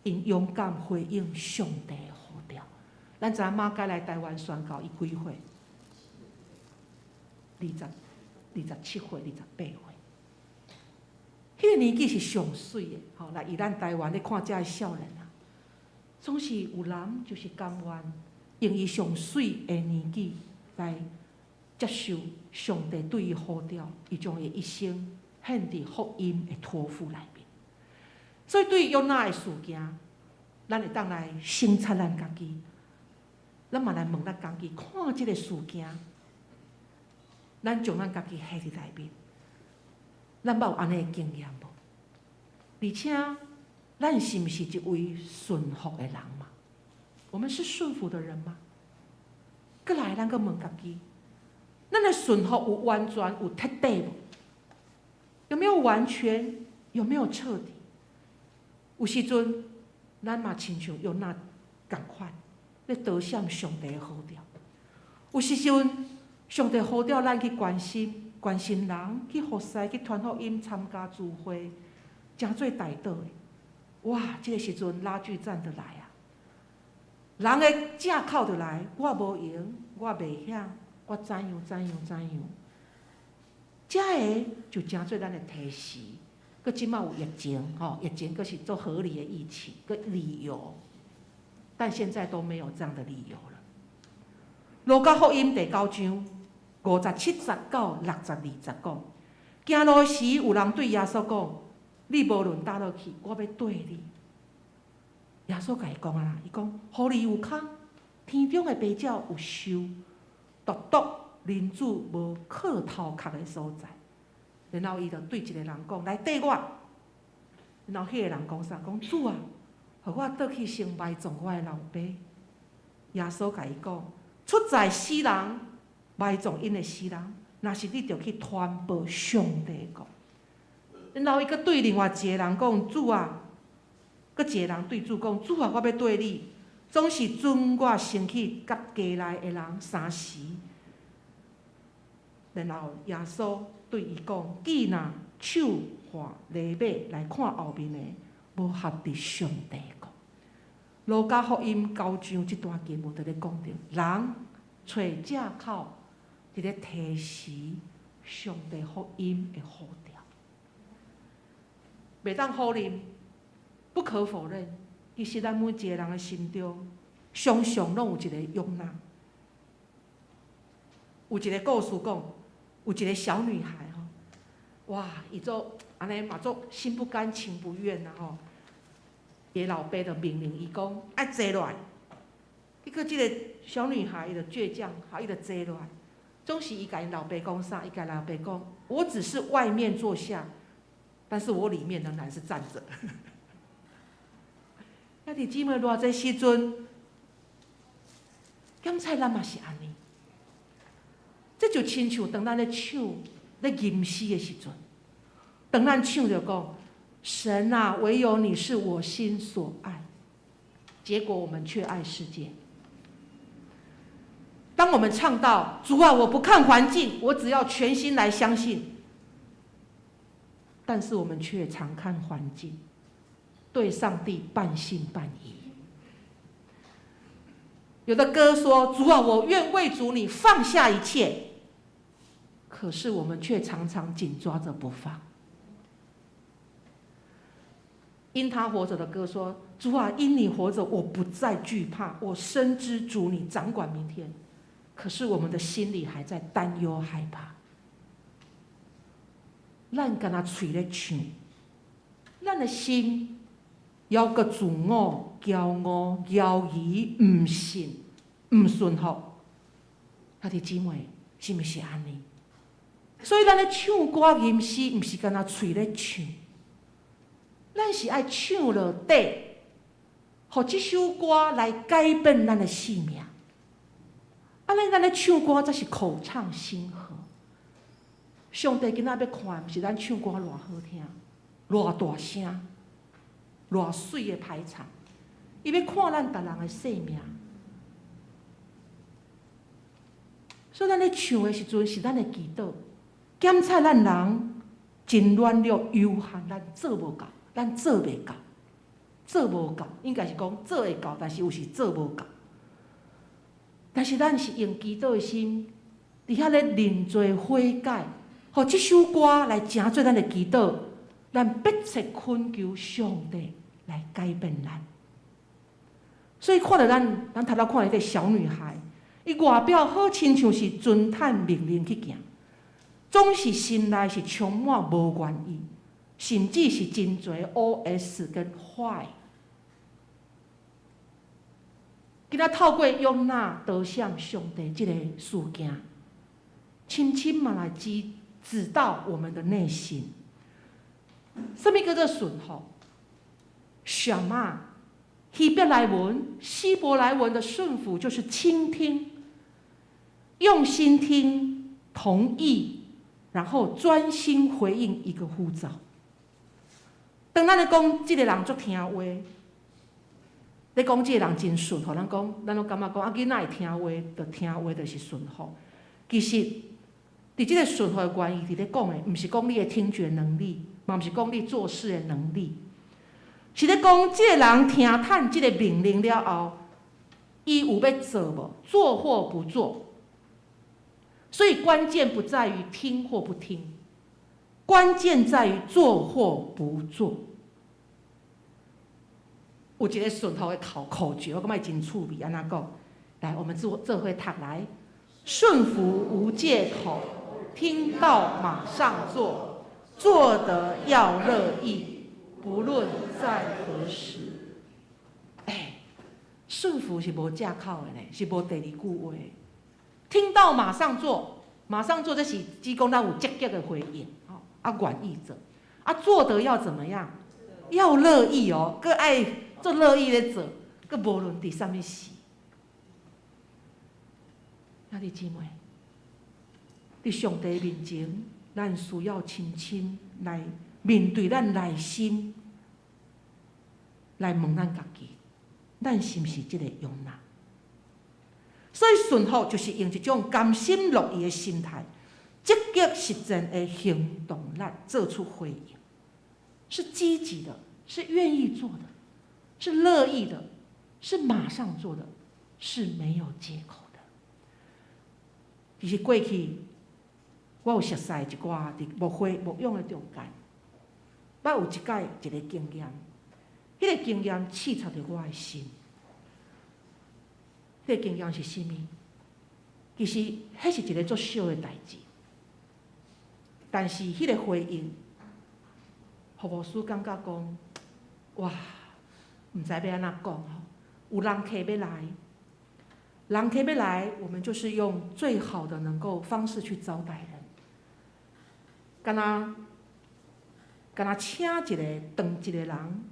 𪜶勇敢回應上帝的呼召。咱知影馬偕來台灣宣教，伊幾歲？27歲、28歲。彼個年紀是上媠的，吼！來以咱台灣咧看遮的少年啊，總是有人就是甘願用伊上媠的年紀來接受上帝對伊呼召，伊將伊一生獻佇福音的託付內面。所以對約拿的事件，咱會當來省察咱家己，咱嘛來問咱家己，看這个事件，咱將咱家己陷佇內面，咱捌有按呢的經驗無？而且，咱是毋是一位順服的人嘛？我們是順服的人嗎？閣來，咱閣問家己，咱的順服有完全有徹底無？有沒有完全？有沒有徹底？有時陣，咱嘛親像約拿仝款，咧躲閃上帝的呼召。有時陣，上帝呼召咱去關心、關心人，去服侍、去傳福音、參加聚會，成做代禱的。哇！這个時陣拉鋸戰就來啊！人的藉口就來，我無閒，我袂曉，我怎樣怎樣怎樣。這个就成做咱的提示。閣這馬有疫情，吼，疫情閣是足合理的疫情，閣理由，但現在都沒有這樣的理由了。路加福音第九章57節到62節講，行路時有人對耶穌講：你無論佗落去，我欲綴你。耶穌共伊講啊，伊講：狐狸有空，天中的飛鳥有巢，獨獨人子無靠頭殼的所在。然後伊就對一個人講：來綴我。然後彼個人講啥？講主啊，予我倒去先埋葬我的老爸。耶穌共伊講：出在死人埋葬𪜶的死人，若是你著去傳報上帝的國。然後伊閣對另外一個人講：主啊，閣一個人對主講：主啊，我欲綴你，總是准我先去佮家內的人三時。然後耶穌對伊講：既若手挽犁馬來看後面的，無合佇上帝國。路加福音九章這段經文就咧講著，人揣藉口，佇咧推辭上帝福音的呼召。袂當否認，不可否認，其實咱每一個人的心中，常常攏有一個約拿。有一個故事講，有一個小女孩吼，哇，伊做按呢嘛足心不甘情不願啊吼。伊老爸就命令伊講愛坐落來，結果這个小女孩伊就倔強，好伊就坐落來。總是伊共𪜶老爸講啥？伊共老爸講：我只是外面坐下，但是我裡面仍然是站著。兄弟姊妹，偌濟時陣，檢查咱嘛是按呢。這就親像當咱咧唱、咧吟詩的時陣，當咱唱著講：神啊，唯有你是我心所愛。結果我們卻愛世界。當我們唱到主啊，我不看環境，我只要全心來相信。但是我們卻常看環境，對上帝半信半疑。有的歌說：主啊，我願為主你放下一切。可是我們卻常常緊抓着不放。因他活著的歌說：主啊，因你活著，我不再懼怕。我深知主你掌管明天。可是我們的心裡還在擔憂害怕。咱敢若喙咧唱，咱的心猶閣自我、驕傲、猶疑、毋信、毋順服。兄弟姊妹，是毋是按呢？所以咱咧唱歌吟詩，毋是干焦喙咧唱，咱是愛唱落底，予這首歌來改變咱的生命。按呢，咱咧唱歌才是口唱心和。上帝今仔欲看，毋是咱唱歌偌好聽、偌大聲、偌媠的排場，伊欲看咱逐人的生命。所以咱咧唱的時陣，是咱的祈禱。檢查咱人真軟弱有限，咱做無到，咱做袂到，做無到，應該是講做會到，但是有時做無到。但是咱是用祈禱的心，佇遐咧認罪悔改，予這首歌來成做咱的祈禱，咱迫切懇求上帝來改變咱。所以看著咱，咱頭拄看彼個小女孩，伊外表好親像是遵趁命令去行。總是心內是充滿無願意，甚至是真濟 OS 跟 Why。今仔透過約拿投向上帝這個事件，深深嘛來指指導我們的內心。啥物叫做順服？什麼？希伯來文、希伯來文的順服就是傾聽，用心聽，同意。然後專心回應一個呼召。當咱咧講這個人足聽話，咧講這個人真順服，咱講，咱攏感覺講啊，囡仔會聽話，就聽話就是順服。其實，佇這個順服的原意，佇咧講的，毋是講你的聽覺能力，嘛毋是講你做事的能力，是咧講這個人聽趁這個命令了後，伊有欲做無？做或不做？所以關鍵不在於聽或不聽，關鍵在於做或不做。有一個順服的口訣，我感覺真趣味，按怎講？來，我們做做伙讀來，順服無借口，聽到馬上做，做得要樂意，不論在何時。欸，順服是無借口的呢，是無第二句話。聽到馬上做，馬上做，這是只講咱有積極的回應，啊願意做，啊做得要怎麼樣？要樂意哦，閣愛足樂意咧做，閣無論佇啥物時。兄弟姊妹，佇上帝面前，咱需要深深來面對咱內心，來問咱家己，咱是毋是這個約拿？所以順服就是用一種甘心樂意的心態，積極實踐的行動力做出回應，是積極的，是願意做的，是樂意的，是馬上做的，是沒有借口的。其實過去我有熟似一寡佇牧會牧養的中間，我有一擺一個經驗，彼個經驗刺插著我的心。彼個經驗是啥物？其實，彼是一個足小的代誌，但是彼個回應，予牧師感覺講，哇，毋知欲按怎講吼。有人客欲來，人客欲來，我們就是用最好的能夠方式去招待人。敢若敢若請一個長一個人，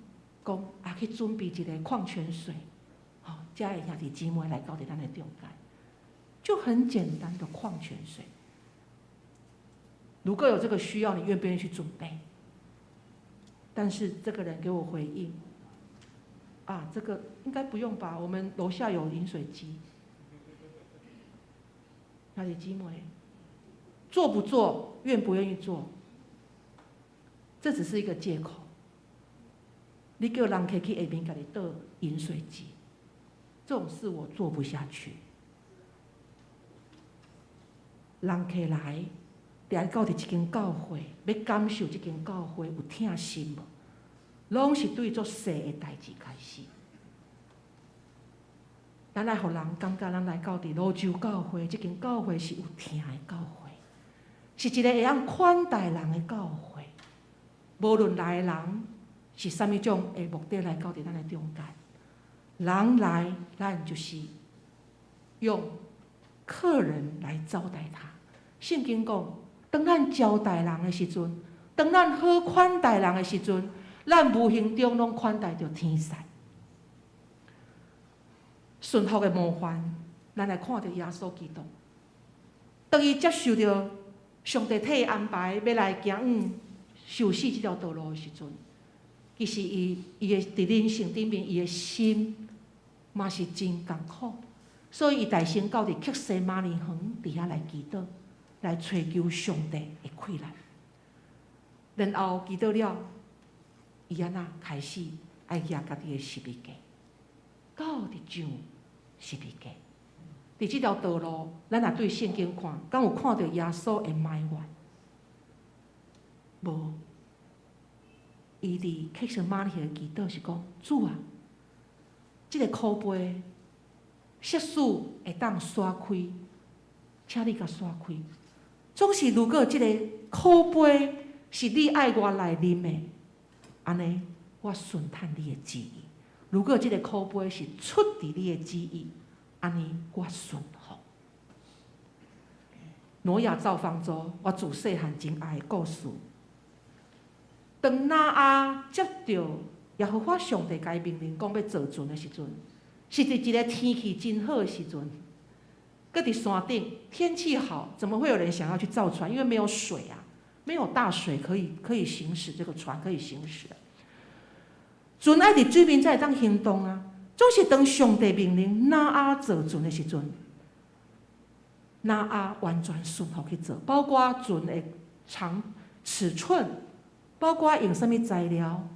講啊，去準備一个礦泉水，吼，遮的兄弟姊妹來到佇咱的中間，就很簡單的礦泉水。如果有這個需要，你願不願意去準備？但是這個人給我回應：啊，這個應該不用吧？我們樓下有飲水機。兄弟姊妹，做不做，願不願意做？這只是一個借口。你叫人客去下面共你倒飲水機，這種事我做不下去。人客來，來到佇這間教會，欲感受這間教會有疼心無？攏是對足細的代誌開始。咱來予人感覺，咱來到佇蘆洲教會，這間教會是有疼的教會，是一个會曉款待人的教會。無論來的人是啥物種的目的來到佇咱的中間，人來，咱就是用客人來招待他。聖經講，當咱招待人的時陣，當咱好款待人的時陣，咱無形中攏款待著天使。順服的模範，咱來看著耶穌基督。當伊接受著上帝替伊安排欲來行往受死這條道路的時陣，其實伊伊的佇人性頂面，伊的心嘛是真艱苦，所以伊代先到佇客西馬尼園佇遐來祈禱，來揣求上帝的氣力。然後祈禱了，伊按怎開始愛舉家己的十字架，到佇上十字架。佇這條道路，咱若對聖經看，敢有看著耶穌的埋怨？無。伊佇客西馬尼園祈禱是講：主啊，這个苦杯，設使會當徙開，請你共徙開。總是如果這个苦杯是你愛我來啉的，按呢我順趁你的旨意；如果這个苦杯是出佇你的旨意，按呢我順服。挪亞造方舟，我自細漢真愛的故事。當挪亞接著耶和華上帝共伊命令講欲造船的時陣，是佇一个天氣真好的時陣，閣佇山頂，天氣好，怎麼會有人想要去造船？因為沒有水啊，沒有大水可以行駛這個船可以行駛。船愛佇水面才會當行動啊。總是當上帝命令挪亞造船的時陣，挪亞完全順服去做，包括船的長尺寸，包括用啥物材料，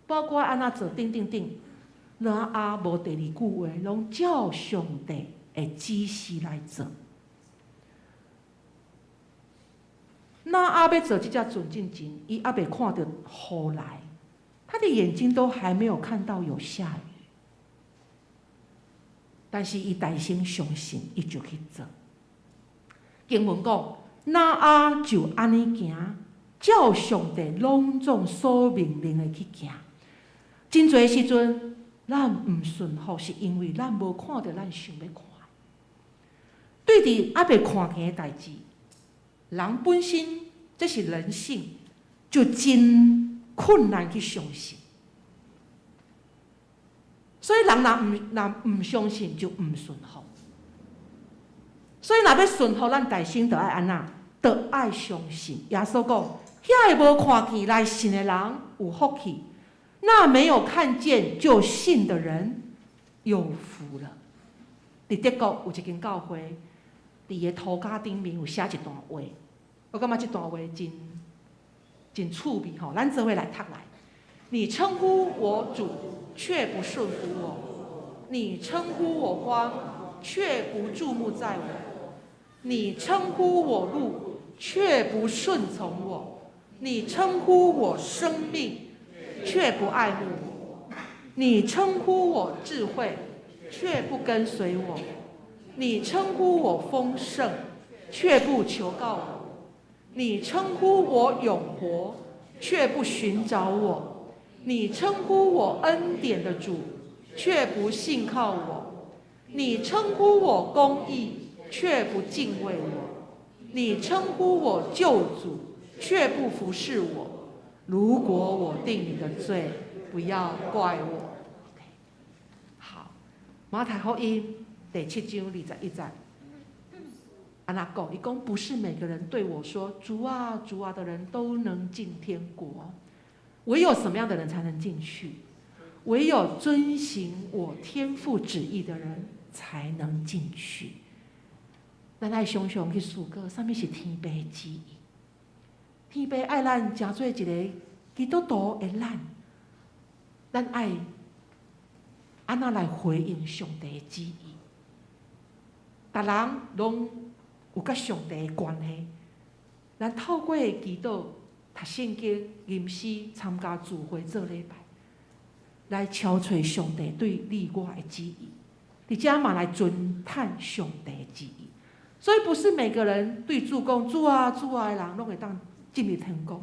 包括按怎做，等等等，挪亞無第二句話，攏照上帝的指示來做。挪亞欲做這隻船進前，伊猶未看著雨來，他的眼睛都還沒有看到有下雨。但是伊大聲相信，伊就去做。經文講，挪亞就按呢行，照上帝攏總所命令的去行。真濟時陣，咱毋順服，是因為咱無看著咱想欲看。對佇猶未看見的代誌，人本身這是人性，就真困難去相信。所以人若毋相信，就毋順服。所以若欲順服，咱大先著愛按怎？著愛相信。耶穌講：遐个無看見來信的人有福氣，那沒有看見就信的人有福了。佇德國有一間教會，佇伊的塗鴉頂面有寫一段話，我感覺這段話真真趣味吼，咱做伙來讀來。你稱呼我主，卻不順服我；你稱呼我光，卻不注目在我；你稱呼我路，卻不順從我；你稱呼我生命，卻不愛慕我；你稱呼我智慧，卻不跟隨我；你稱呼我豐盛，卻不求告我；你稱呼我永活，卻不尋找我；你稱呼我恩典的主，卻不信靠我；你稱呼我公義，卻不敬畏我；你稱呼我救主，卻不服侍我。如果我定你的罪，不要怪我。OK，好，馬太福音第七章二十一節，按怎講，伊講不是每個人對我說主啊主啊的人都能進天國，唯有什麼樣的人才能進去？唯有遵行我天父旨意的人才能進去。咱愛常常去思考，啥物是天父旨意？天父愛咱成做一個基督徒的咱，咱愛按怎來回應上帝的旨意？逐人攏有佮上帝的關係，咱透過祈禱、讀聖經、吟詩、參加聚會、做禮拜，來敲揣上帝對你我的旨意，佇遮嘛來遵探上帝的旨意。所以不是每個人對主講主啊主啊的人，攏會當進入天國。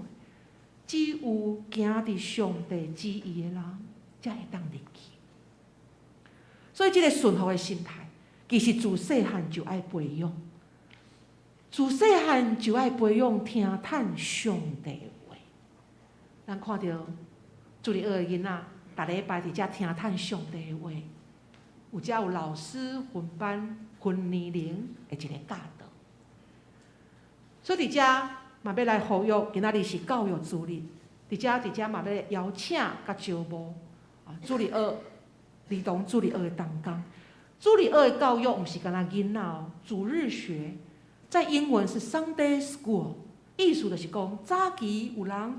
只有行佇上帝旨意的人，才會當入去。所以這個順服的心態，其實自細漢就愛培養，自細漢就愛培養聽探上帝話。咱看著主日學的囡仔，逐禮拜佇遮聽探上帝的話，有遮有老師分班分年齡的一個教導。所以佇遮嘛欲來呼籲，今仔日是教育主日，佇遮嘛欲邀請佮招募啊，主日學兒童主日學的同工。主日學的教育毋是干焦囡仔哦，主日學在英文是 Sunday School，意思就是講早期有人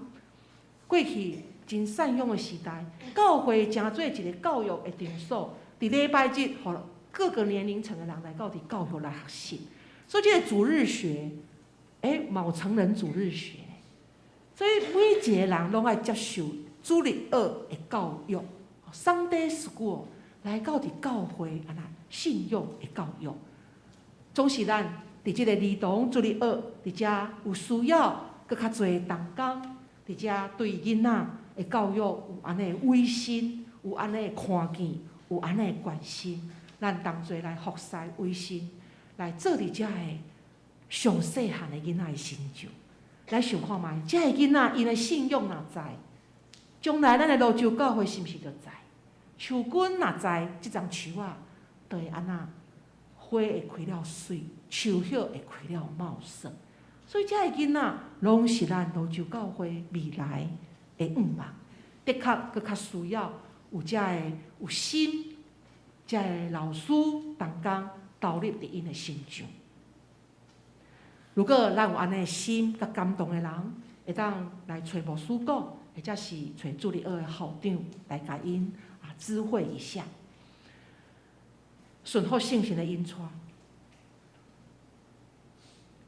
過去真散養的時代，教會成做一個教育的場所，佇禮拜日，予各個年齡層的人來到佇教會來學習。所以這個主日學，嘛有成人主日學，所以每一個人攏愛接受主日學的教育，Sunday School 來到佇教會按怎信仰的教育，總是咱佇這個兒童主日學佇遮有需要閣較濟同工，佇遮對囡仔的教育有按呢委身，有按呢看見，有按呢關心，咱同齊來服侍委身，來做佇遮的上細漢的囡仔的身上，來想看覓，這个囡仔𪜶的信仰若在，將來咱的蘆洲教會是毋是就在？樹根若在，這叢樹仔就會按怎？花會開了媠，樹葉會開了茂盛。所以，這个囡仔攏是咱蘆洲教會未來的向望。的確，閣較需要有這个有心，這个老師同工投入佇𪜶的身上。如果咱有按呢心佮感動的人，會當來揣牧師講，或者是揣主日學的校長來共𪜶啊知會一下。順服聖神的引帶，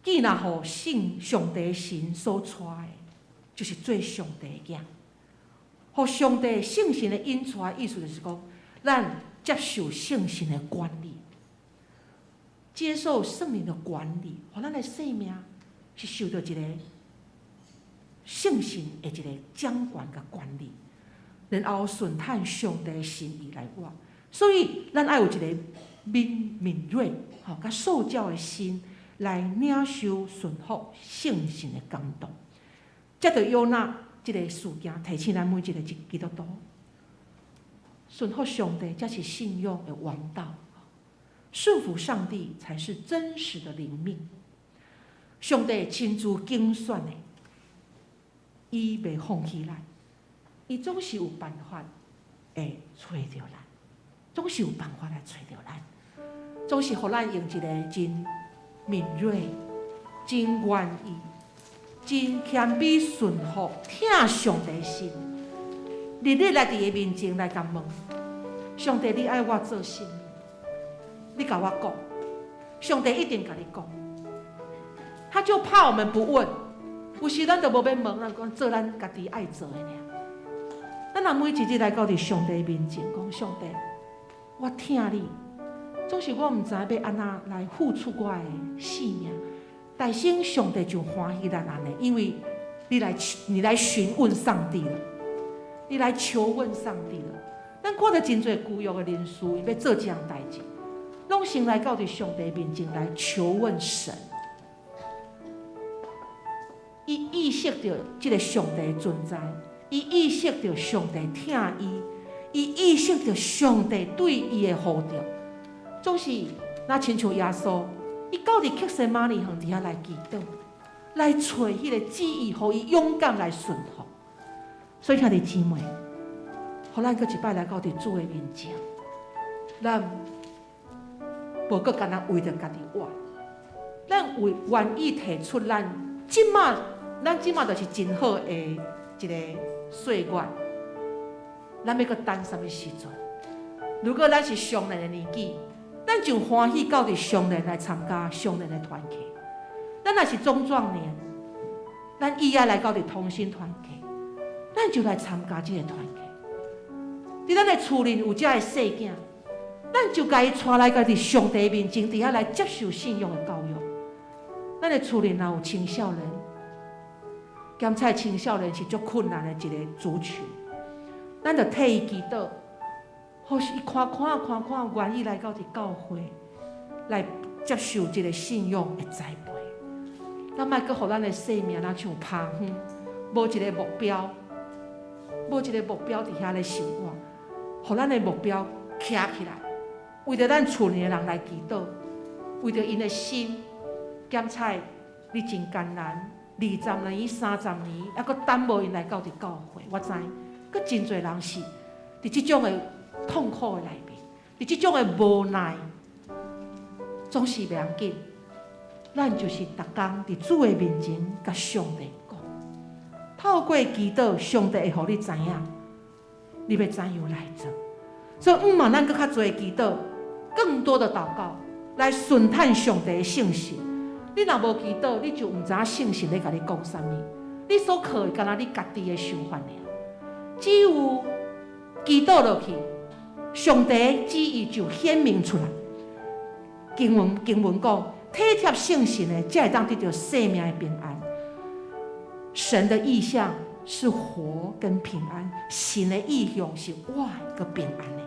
既若予聖上帝神所帶的，就是做上帝的囝。予上帝聖神的引帶，意思就是講，咱接受聖神的管理，接受聖靈的管理，予咱的生命是受著一個聖神的一個掌權佮管理，然後順探上帝的心意來活。所以，咱愛有一個敏銳、吼佮受教的心，來領受順服聖神的感動。藉著約拿這個事件，提醒咱每一個基督徒，順服上帝才是信仰的王道。順服上帝才是真實的靈命。上帝親自揀選的，伊袂放棄咱，伊總是有辦法會揣著咱，總是有辦法來揣著咱，總是予咱用一個真敏銳、真願意、真謙卑順服、疼上帝心，日日來佇伊面前來共問：上帝，你愛我做啥物？你共我講，上帝一定共你講。他就怕我們不問，有時咱就無欲問，咱講做咱家己愛做的爾。咱若每一日來到佇上帝面前，講上帝，我疼你，總是我毋知欲按怎來付出我的性命。但是上帝就歡喜咱按呢，因為你來詢問上帝了，你來求問上帝了。咱看著真濟舊約的人士，伊欲做這項代誌，攏先來到佇上帝面前來求問神。伊意識著這個上帝的存在，伊伊意識著上帝疼伊，伊意識著上帝對伊的呼召，總是若親像耶穌，伊到佇客西馬尼園佇遐來祈禱，來揣彼个旨意，予伊勇敢來順服。所以兄弟姊妹，予咱閣一擺來到佇主的面前，咱無閣干焦為著家己活，咱為願意提出咱這馬，咱這馬就是真好的一个歲月，咱欲閣等啥物時陣？如果咱是少年的年紀，咱就歡喜到佇少年來參加少年的團契。咱若是中壯年，咱意愛來到佇同心團契，咱就來參加這个團契。佇咱的厝裡有遮的細囝，咱就共伊帶來到佇上帝面前，佇遐來接受信仰的教育。咱的厝裡若有青少年，檢測青少年是足困難的一个族群，咱就替伊祈禱，予伊看看看看，願意來到佇教會來接受這个信仰的栽培。咱莫閣予咱的生命若像拋遠，無一个目標，無一个目標佇遐咧生活，予咱的目標徛起來，為著咱厝裡的人來祈禱，為著𪜶的心，檢測你真艱難。20年、30年，猶閣等無𪜶來到佇教會，我知，閣真濟人是佇這種的痛苦的內面，佇這種的無奈，總是袂要緊。咱就是逐工佇主的面前，共上帝講，透過祈禱，上帝會予你知影，你欲怎樣來做。所以，毋嘛，咱閣較濟祈禱，更多的禱告，來尋探上帝的信息。你若無祈禱，你就毋知影聖神咧共你講啥物。你所靠的，干焦你家己的想法爾。只有祈禱落去，上帝旨意就顯明出來。經文講，體貼聖神的，才會當得著生命的平安。神的異象是活跟平安，神的異象是活佮平安的。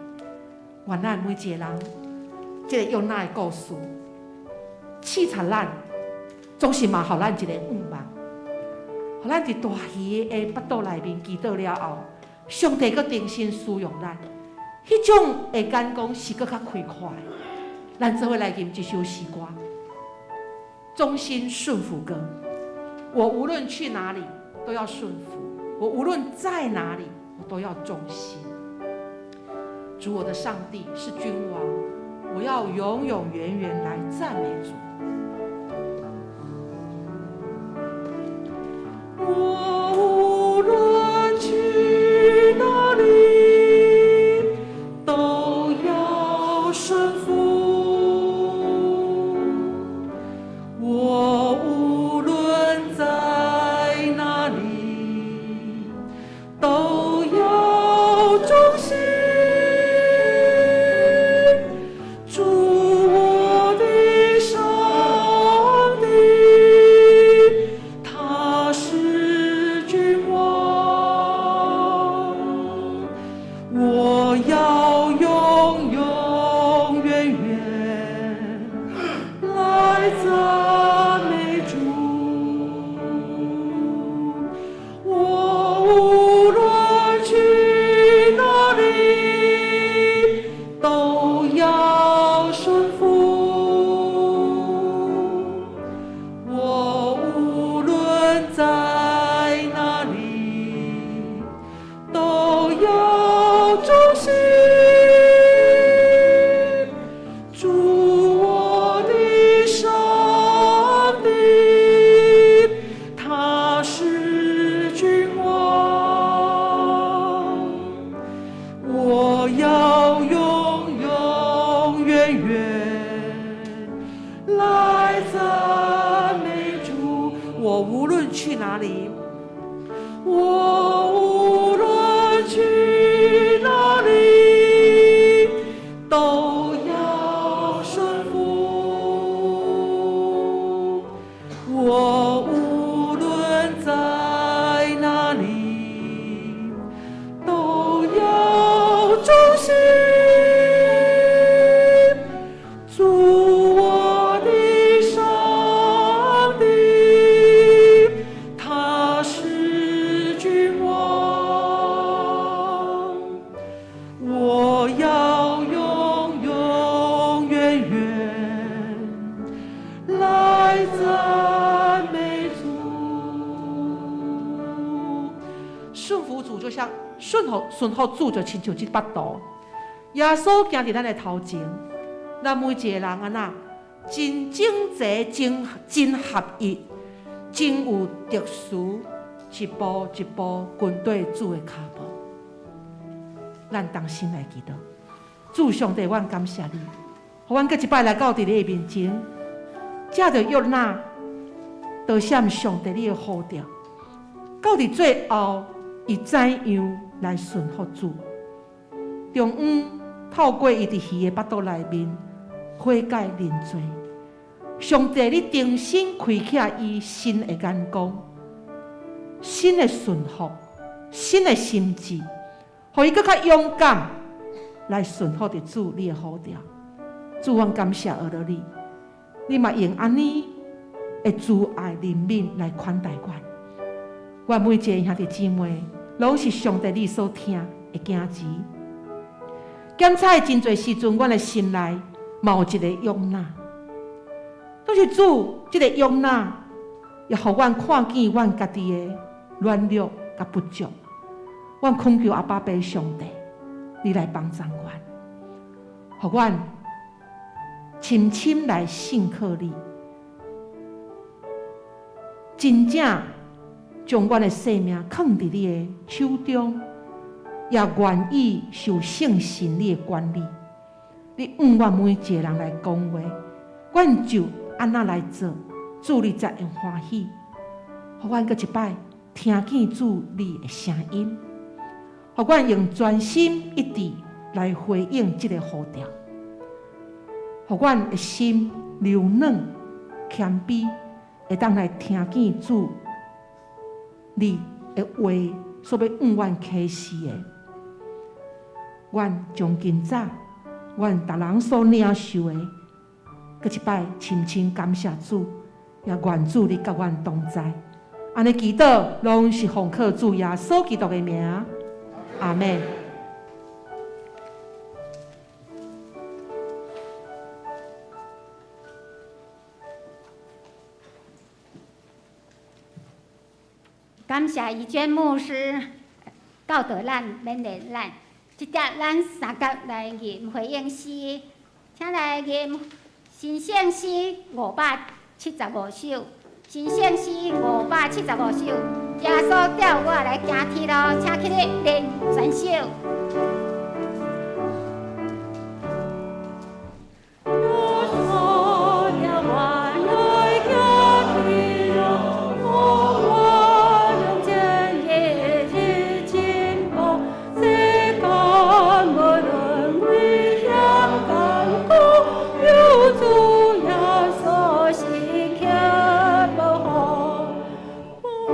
願咱每一个人，這个約拿的故事，刺插咱。總是嘛，予咱一个盼望，予咱佇大魚的腹肚內面祈禱了後，上帝閣重新使用咱，彼種的眼光是閣較開闊的。咱做伙來吟這首詩歌，忠心順服歌。我無論去哪裡都要順服，我無論在哪裡我都要忠心。主我的上帝是君王，我要永永遠遠來讚美主。我無論去哪裡，都要順服。我無論在哪裡，都要忠心。主我的上帝，他是君王，我要永永遠遠來讚美主。我無論去哪裡，都要順服。我無論在哪裡，都要忠心。主我的上帝，他是君王，我要永永遠遠來讚美主。我無論去哪裡，我無論去哪裡，都要順服。我無論在哪裡，都要忠心。主我的上帝，他是君來讚美主。順服主就像順服主就親像這幅圖，耶穌行佇咱的頭前，咱每一個人按怎真整齊、真真合一、真有秩序，一步一步跟綴主的跤步。咱同心來祈禱，主上帝，阮感謝你，予阮閣一擺來到佇你的面前，藉著約拿多謝上帝你的呼召，到佇最後，伊怎樣來順服主？終於透過伊佇魚的腹肚內面悔改認罪，上帝你重新開啟伊新的眼光、新的順服、新的心志，予伊閣較勇敢來順服佇主你的呼召。主，阮感謝阿羅你，你嘛用按呢的慈愛憐憫來款待阮。阮每一個兄弟姊妹，攏是上帝你所疼的囝兒。檢查真濟時陣，阮的心內嘛有一個約拿，但是主，這個約拿也予阮看見阮家己的軟弱佮不足。阮懇求阿爸父上帝，你來幫助阮，予阮深深來信靠你，真正將阮的生命囥佇你的手中，也願意受聖神你的管理。你向阮每一個人來講話，阮就按怎來做，主你才會歡喜。予阮閣一擺聽見主你的聲音，予阮用專心一致來回應這個呼召，予阮的心柔軟謙卑，會當來聽見主你的話所欲向阮啟示的。阮將今早，阮逐人所領受的，閣一擺深深感謝主，也願主你佮阮同在。按呢祈禱，攏是奉靠主耶穌基督的名，阿們。感謝怡娟牧師教導咱、勉勵咱。這節咱三甲來吟回應詩，請來吟新聖詩575首，新聖詩575首，耶穌召我來行天路，請起立練全首。我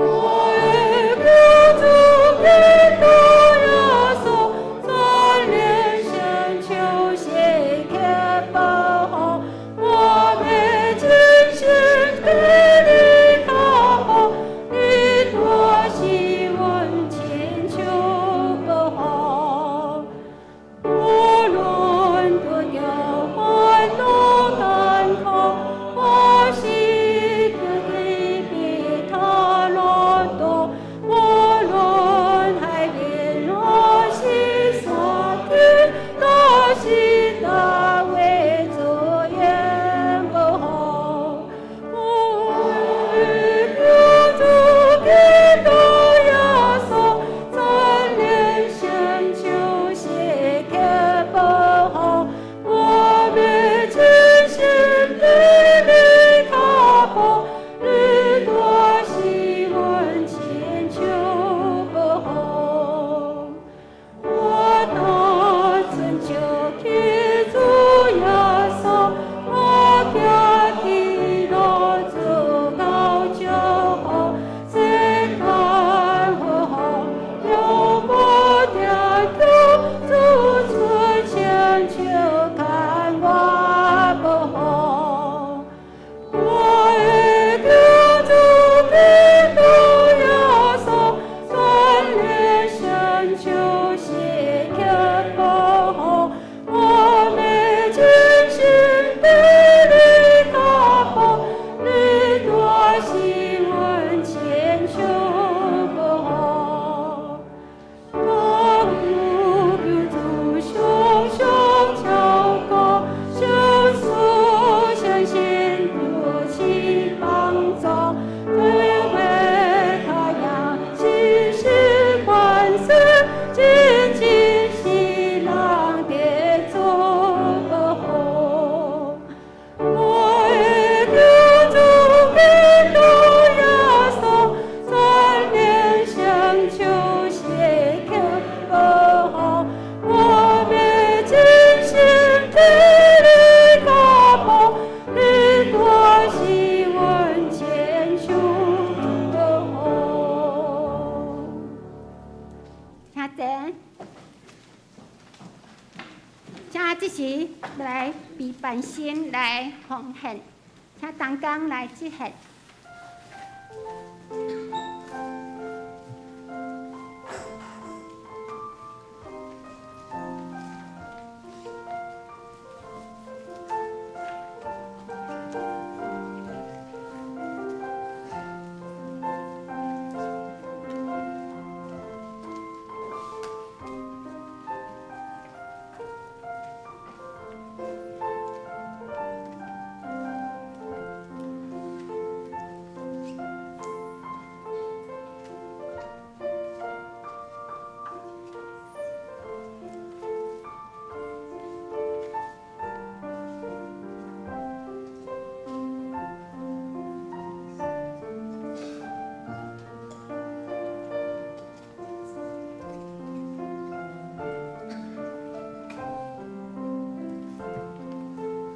的救主基督耶穌。時來備辦心來奉獻，請同工來接獻。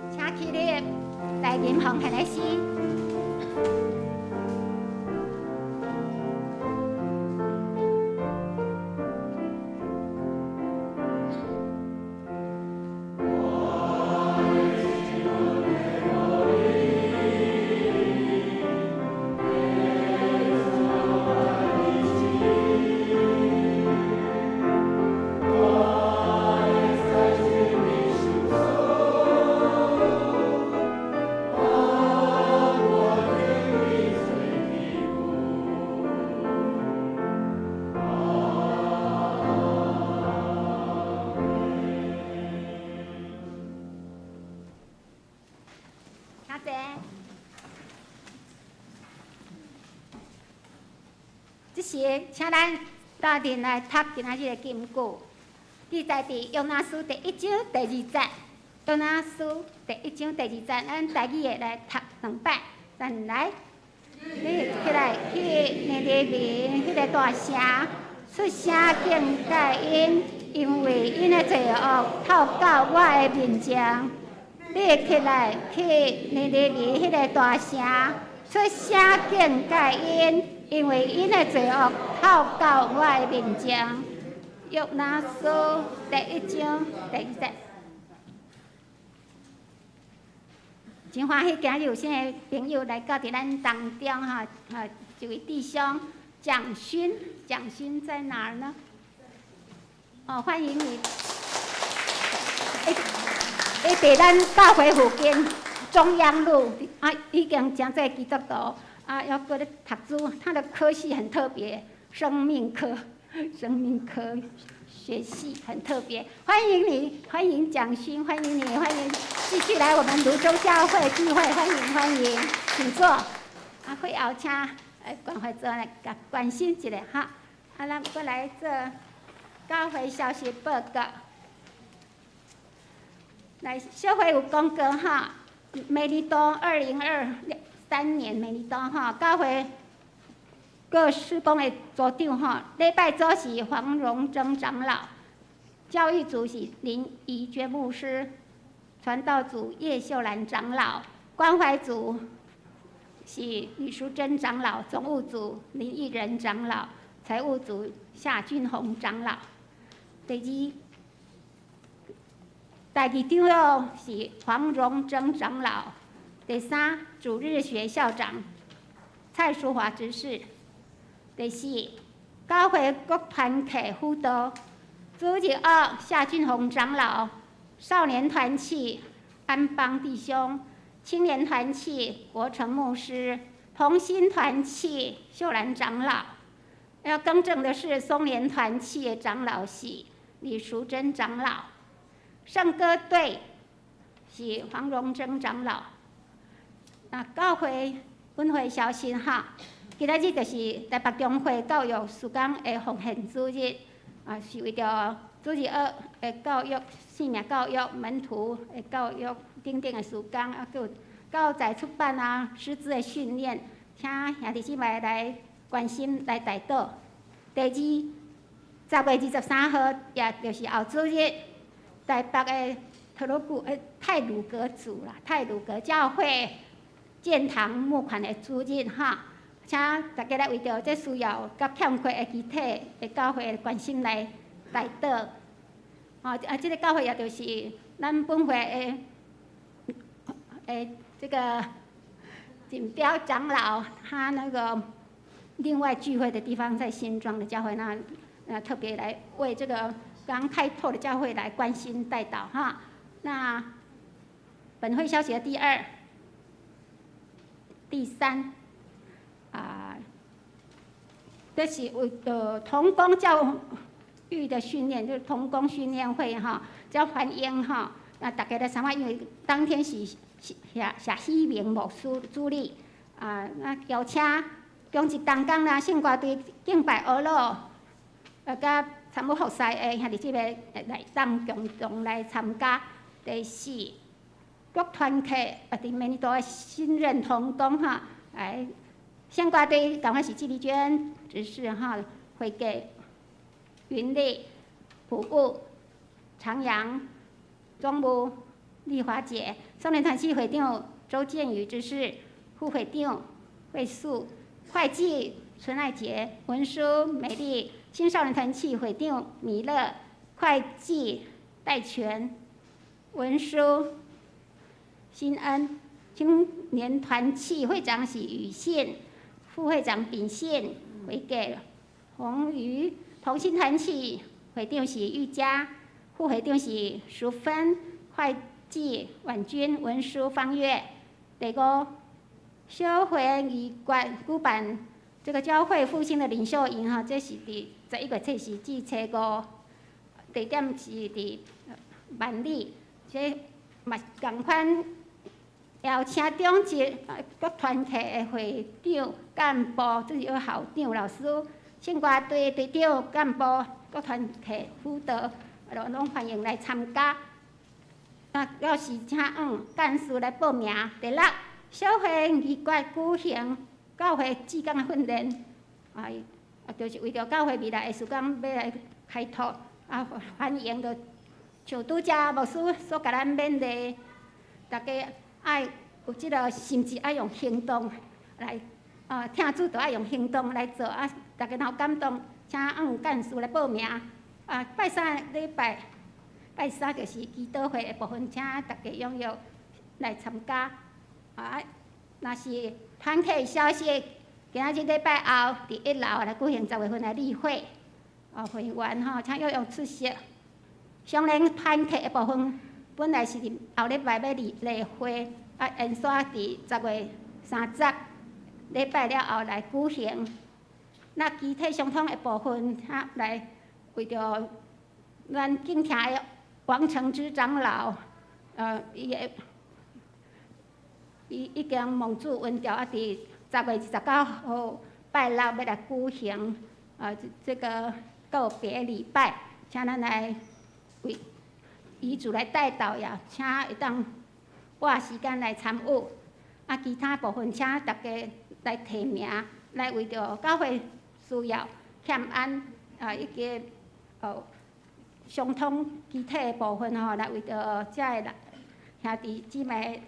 請起立，來吟奉獻的詩。請坐。這時，請咱鬥陣來讀今仔日的金句，記載佇約拿書第一章第二節。約拿書第一章第二節，咱台語的來讀兩擺。咱來，你起來去尼尼微彼个大城，出聲警戒𪜶，因為𪜶的罪惡透到我的面前。你起來去尼尼微彼个大城，出聲警戒𪜶，因為𪜶的罪惡透到我的面前。約拿書第一章第二節。真歡喜今日有新的朋友來到佇咱當中吼，吼，一位弟兄蔣勳，蔣勳在哪兒呢？哦，歡迎你。伊佇咱教會附近中央路啊，已經成做基督徒啊，猶閣咧讀書，他的科系很特別，生命科，生命科學系很特別。歡迎你，歡迎蔣勳，歡迎你，歡迎繼續來我們蘆洲教會聚會，歡迎歡迎，請坐。啊，會後請關懷組來共關心一下哈。啊，咱閣來做教會消息報告。來，小會有公告哈，美麗多2023年美麗多哈，教會各事工的組長哈，禮拜組是黃榮珍長老，教育組是林怡娟牧師，傳道組葉秀蘭長老，關懷組是李淑珍長老，總務組林義仁長老，財務組夏俊宏長老。第二。第二長老是黃榮珍長老，第三主日學校長蔡淑華執事，第四教會各團體輔導，主日學夏俊宏長老，少年團契安邦弟兄，青年團契國成牧師，同心團契秀蘭長老。要更正的是，松年團契的長老是李淑珍長老。聖歌隊是黃榮珍長老。那教會本會消息哈，今仔日就是台北中會教育事工的奉獻主日，啊，是為著主日學的教育、生命教育、門徒的教育等等的事工，啊，閣有教材出版啊、師資的訓練，請兄弟姊妹來關心來代禱。第二，10月23號，也就是後主日。台北的特魯古太魯閣組啦，太魯閣教會建堂募款的主日哈，請大家來為著這需要佮欠缺的肢體的教會關心來代禱。吼，啊，這个教會也就是咱本會的這個錦標長老，他那個另外聚會的地方在新莊的教會，那特別來為這個剛開拓的教會來關心代禱哈。那本會消息的第二、第三啊，這是為同工教育的訓練，就是同工訓練會哈，叫歡迎哈。那大家來參加，因為當天是謝喜明牧師主禮啊，那邀請中職同工啦、聖歌隊敬拜阿樂，佮參與服侍的兄弟姊妹來當共同來參加。第四，各團契啊，佇美尼多的新任同工哈，來聖歌隊，仝款是紀麗娟執事哈，會計雲麗、普務、長陽、總務麗華姐，少年團契會長周建宇執事，副會長惠素，會計陳愛杰，文書美麗，青少年團契會長米勒，會計戴全，文書新恩，青年團契會長是雨信，副會長秉信，會計洪瑜，同心團契會長是玉佳，副會長是淑芬，會計婉君，文書方月。第五，小會議決舉辦這個教會復興的領袖營哈，這是佇11月初四至初五，地點是佇萬里，這嘛仝款邀請中職各團體的會長、幹部，這是有校長、老師、聖歌隊隊長、幹部、各團體輔導，攏歡迎來參加。那要是請幹事來報名。第六，小會議決舉行教會志工的訓練，啊，就是為著教會未來的事工欲來開拓，啊，歡迎著像拄才牧師所共咱勉勵，大家愛有這個心志，愛用行動來，啊，聽主著愛用行動來做，啊，大家若有感動，請幹事來報名。啊，拜三禮拜，拜三就是祈禱會的部分，請大家踴躍來參加。啊，若是團體消息，今仔日禮拜後，佇一樓來舉行10月份的例會，啊，會員吼，請踴躍出席。雙連團體的部分，本來是佇後禮拜欲例會，啊，延續佇10月30禮拜了後來舉行。那肢體相通的部分，啊，來為著咱敬聽的王承之長老，伊已經蒙主恩召，啊，佇10月29號拜六欲來舉行，啊，這個告別禮拜，請咱來為遺囑來代禱呀，請會當撥時間來參與。啊，其他部分請大家來提名，來為著教會需要欠安啊，以及相通肢體的部分吼，來為著遮个人兄弟姊妹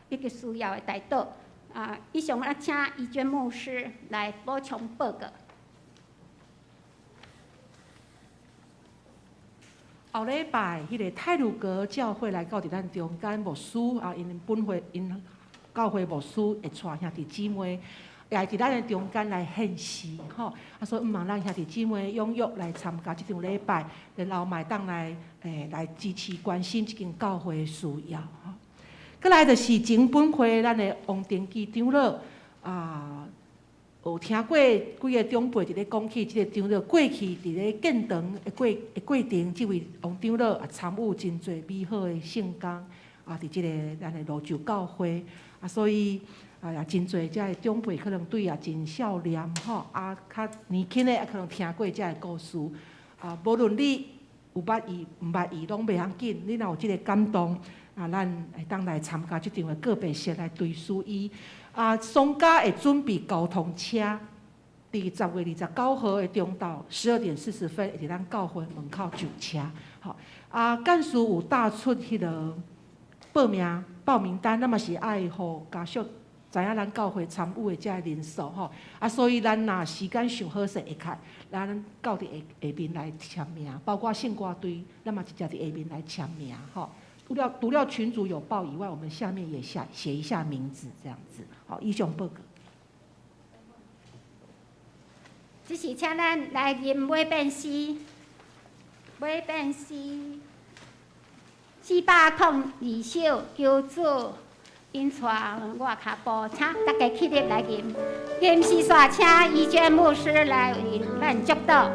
以及需要的代禱。啊，以上我請怡娟牧師來補充報告。後禮拜，彼個太魯閣教會來到佇咱中間牧師啊，𪜶本會𪜶教會牧師會帶兄弟姊妹，也會佇咱的中間來獻詩吼。啊，所以毋望咱兄弟姊妹踴躍來參加這場禮拜，然後嘛會當來來支持關心這間教會的需要吼。閣來就是前本會咱的王定基長老啊，有聽過幾个長輩佇咧講起，這個長老過去佇咧建堂的過程，這位王長老也參與真濟美好的聖工啊，佇這个咱的蘆洲教會啊，所以啊也真濟遮的長輩可能對也真少年吼，啊較年輕的也可能聽過遮的故事啊，無論你有捌伊毋捌伊，攏袂要緊，你若有這个感動。啊，咱會當來參加這場的告別式來追思伊。啊，商家會準備交通車，佇10月29號的中晝12點40分，會佇咱教會門口就車。吼，啊，幹事有貼出彼个報名單，咱嘛是愛予家屬知影咱教會參與的遮个人數吼。啊，所以咱若時間想好勢會較，咱到佇下面來簽名，包括聖歌隊，咱嘛直接佇下面來簽名吼。除了群組有報以外，我們下面也寫一下名字，這樣子。好，以上報告。這是請咱來吟尾變詩，尾變詩402首，求主引帶我跤步，請大家起立來吟。吟詩煞，請怡娟牧師來為咱祝禱。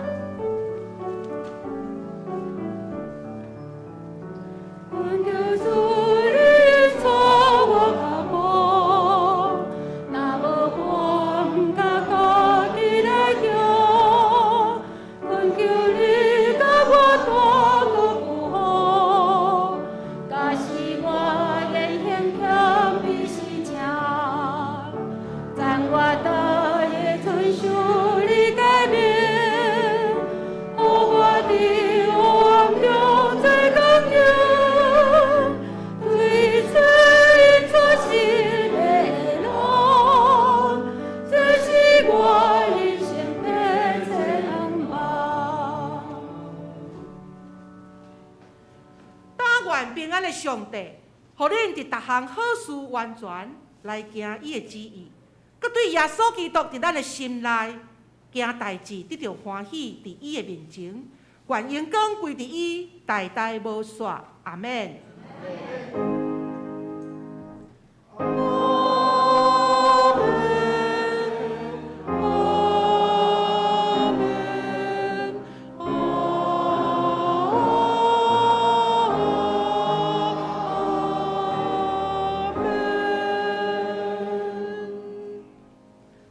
上帝，予恁佇逐項好事完全來行伊的旨意，閣對耶穌基督佇咱的心內行代誌，得著歡喜，佇伊的面前，願榮光歸佇伊，代代無煞。阿們。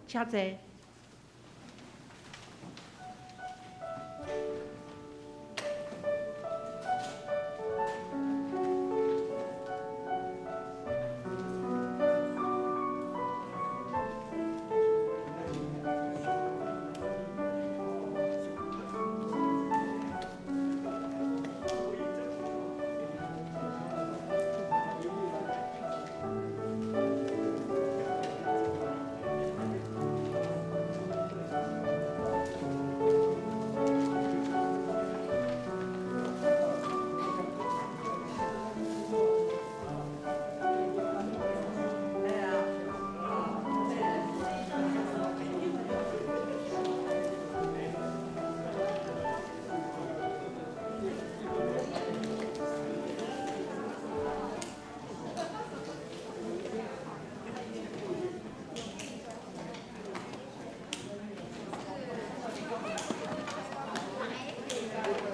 請坐。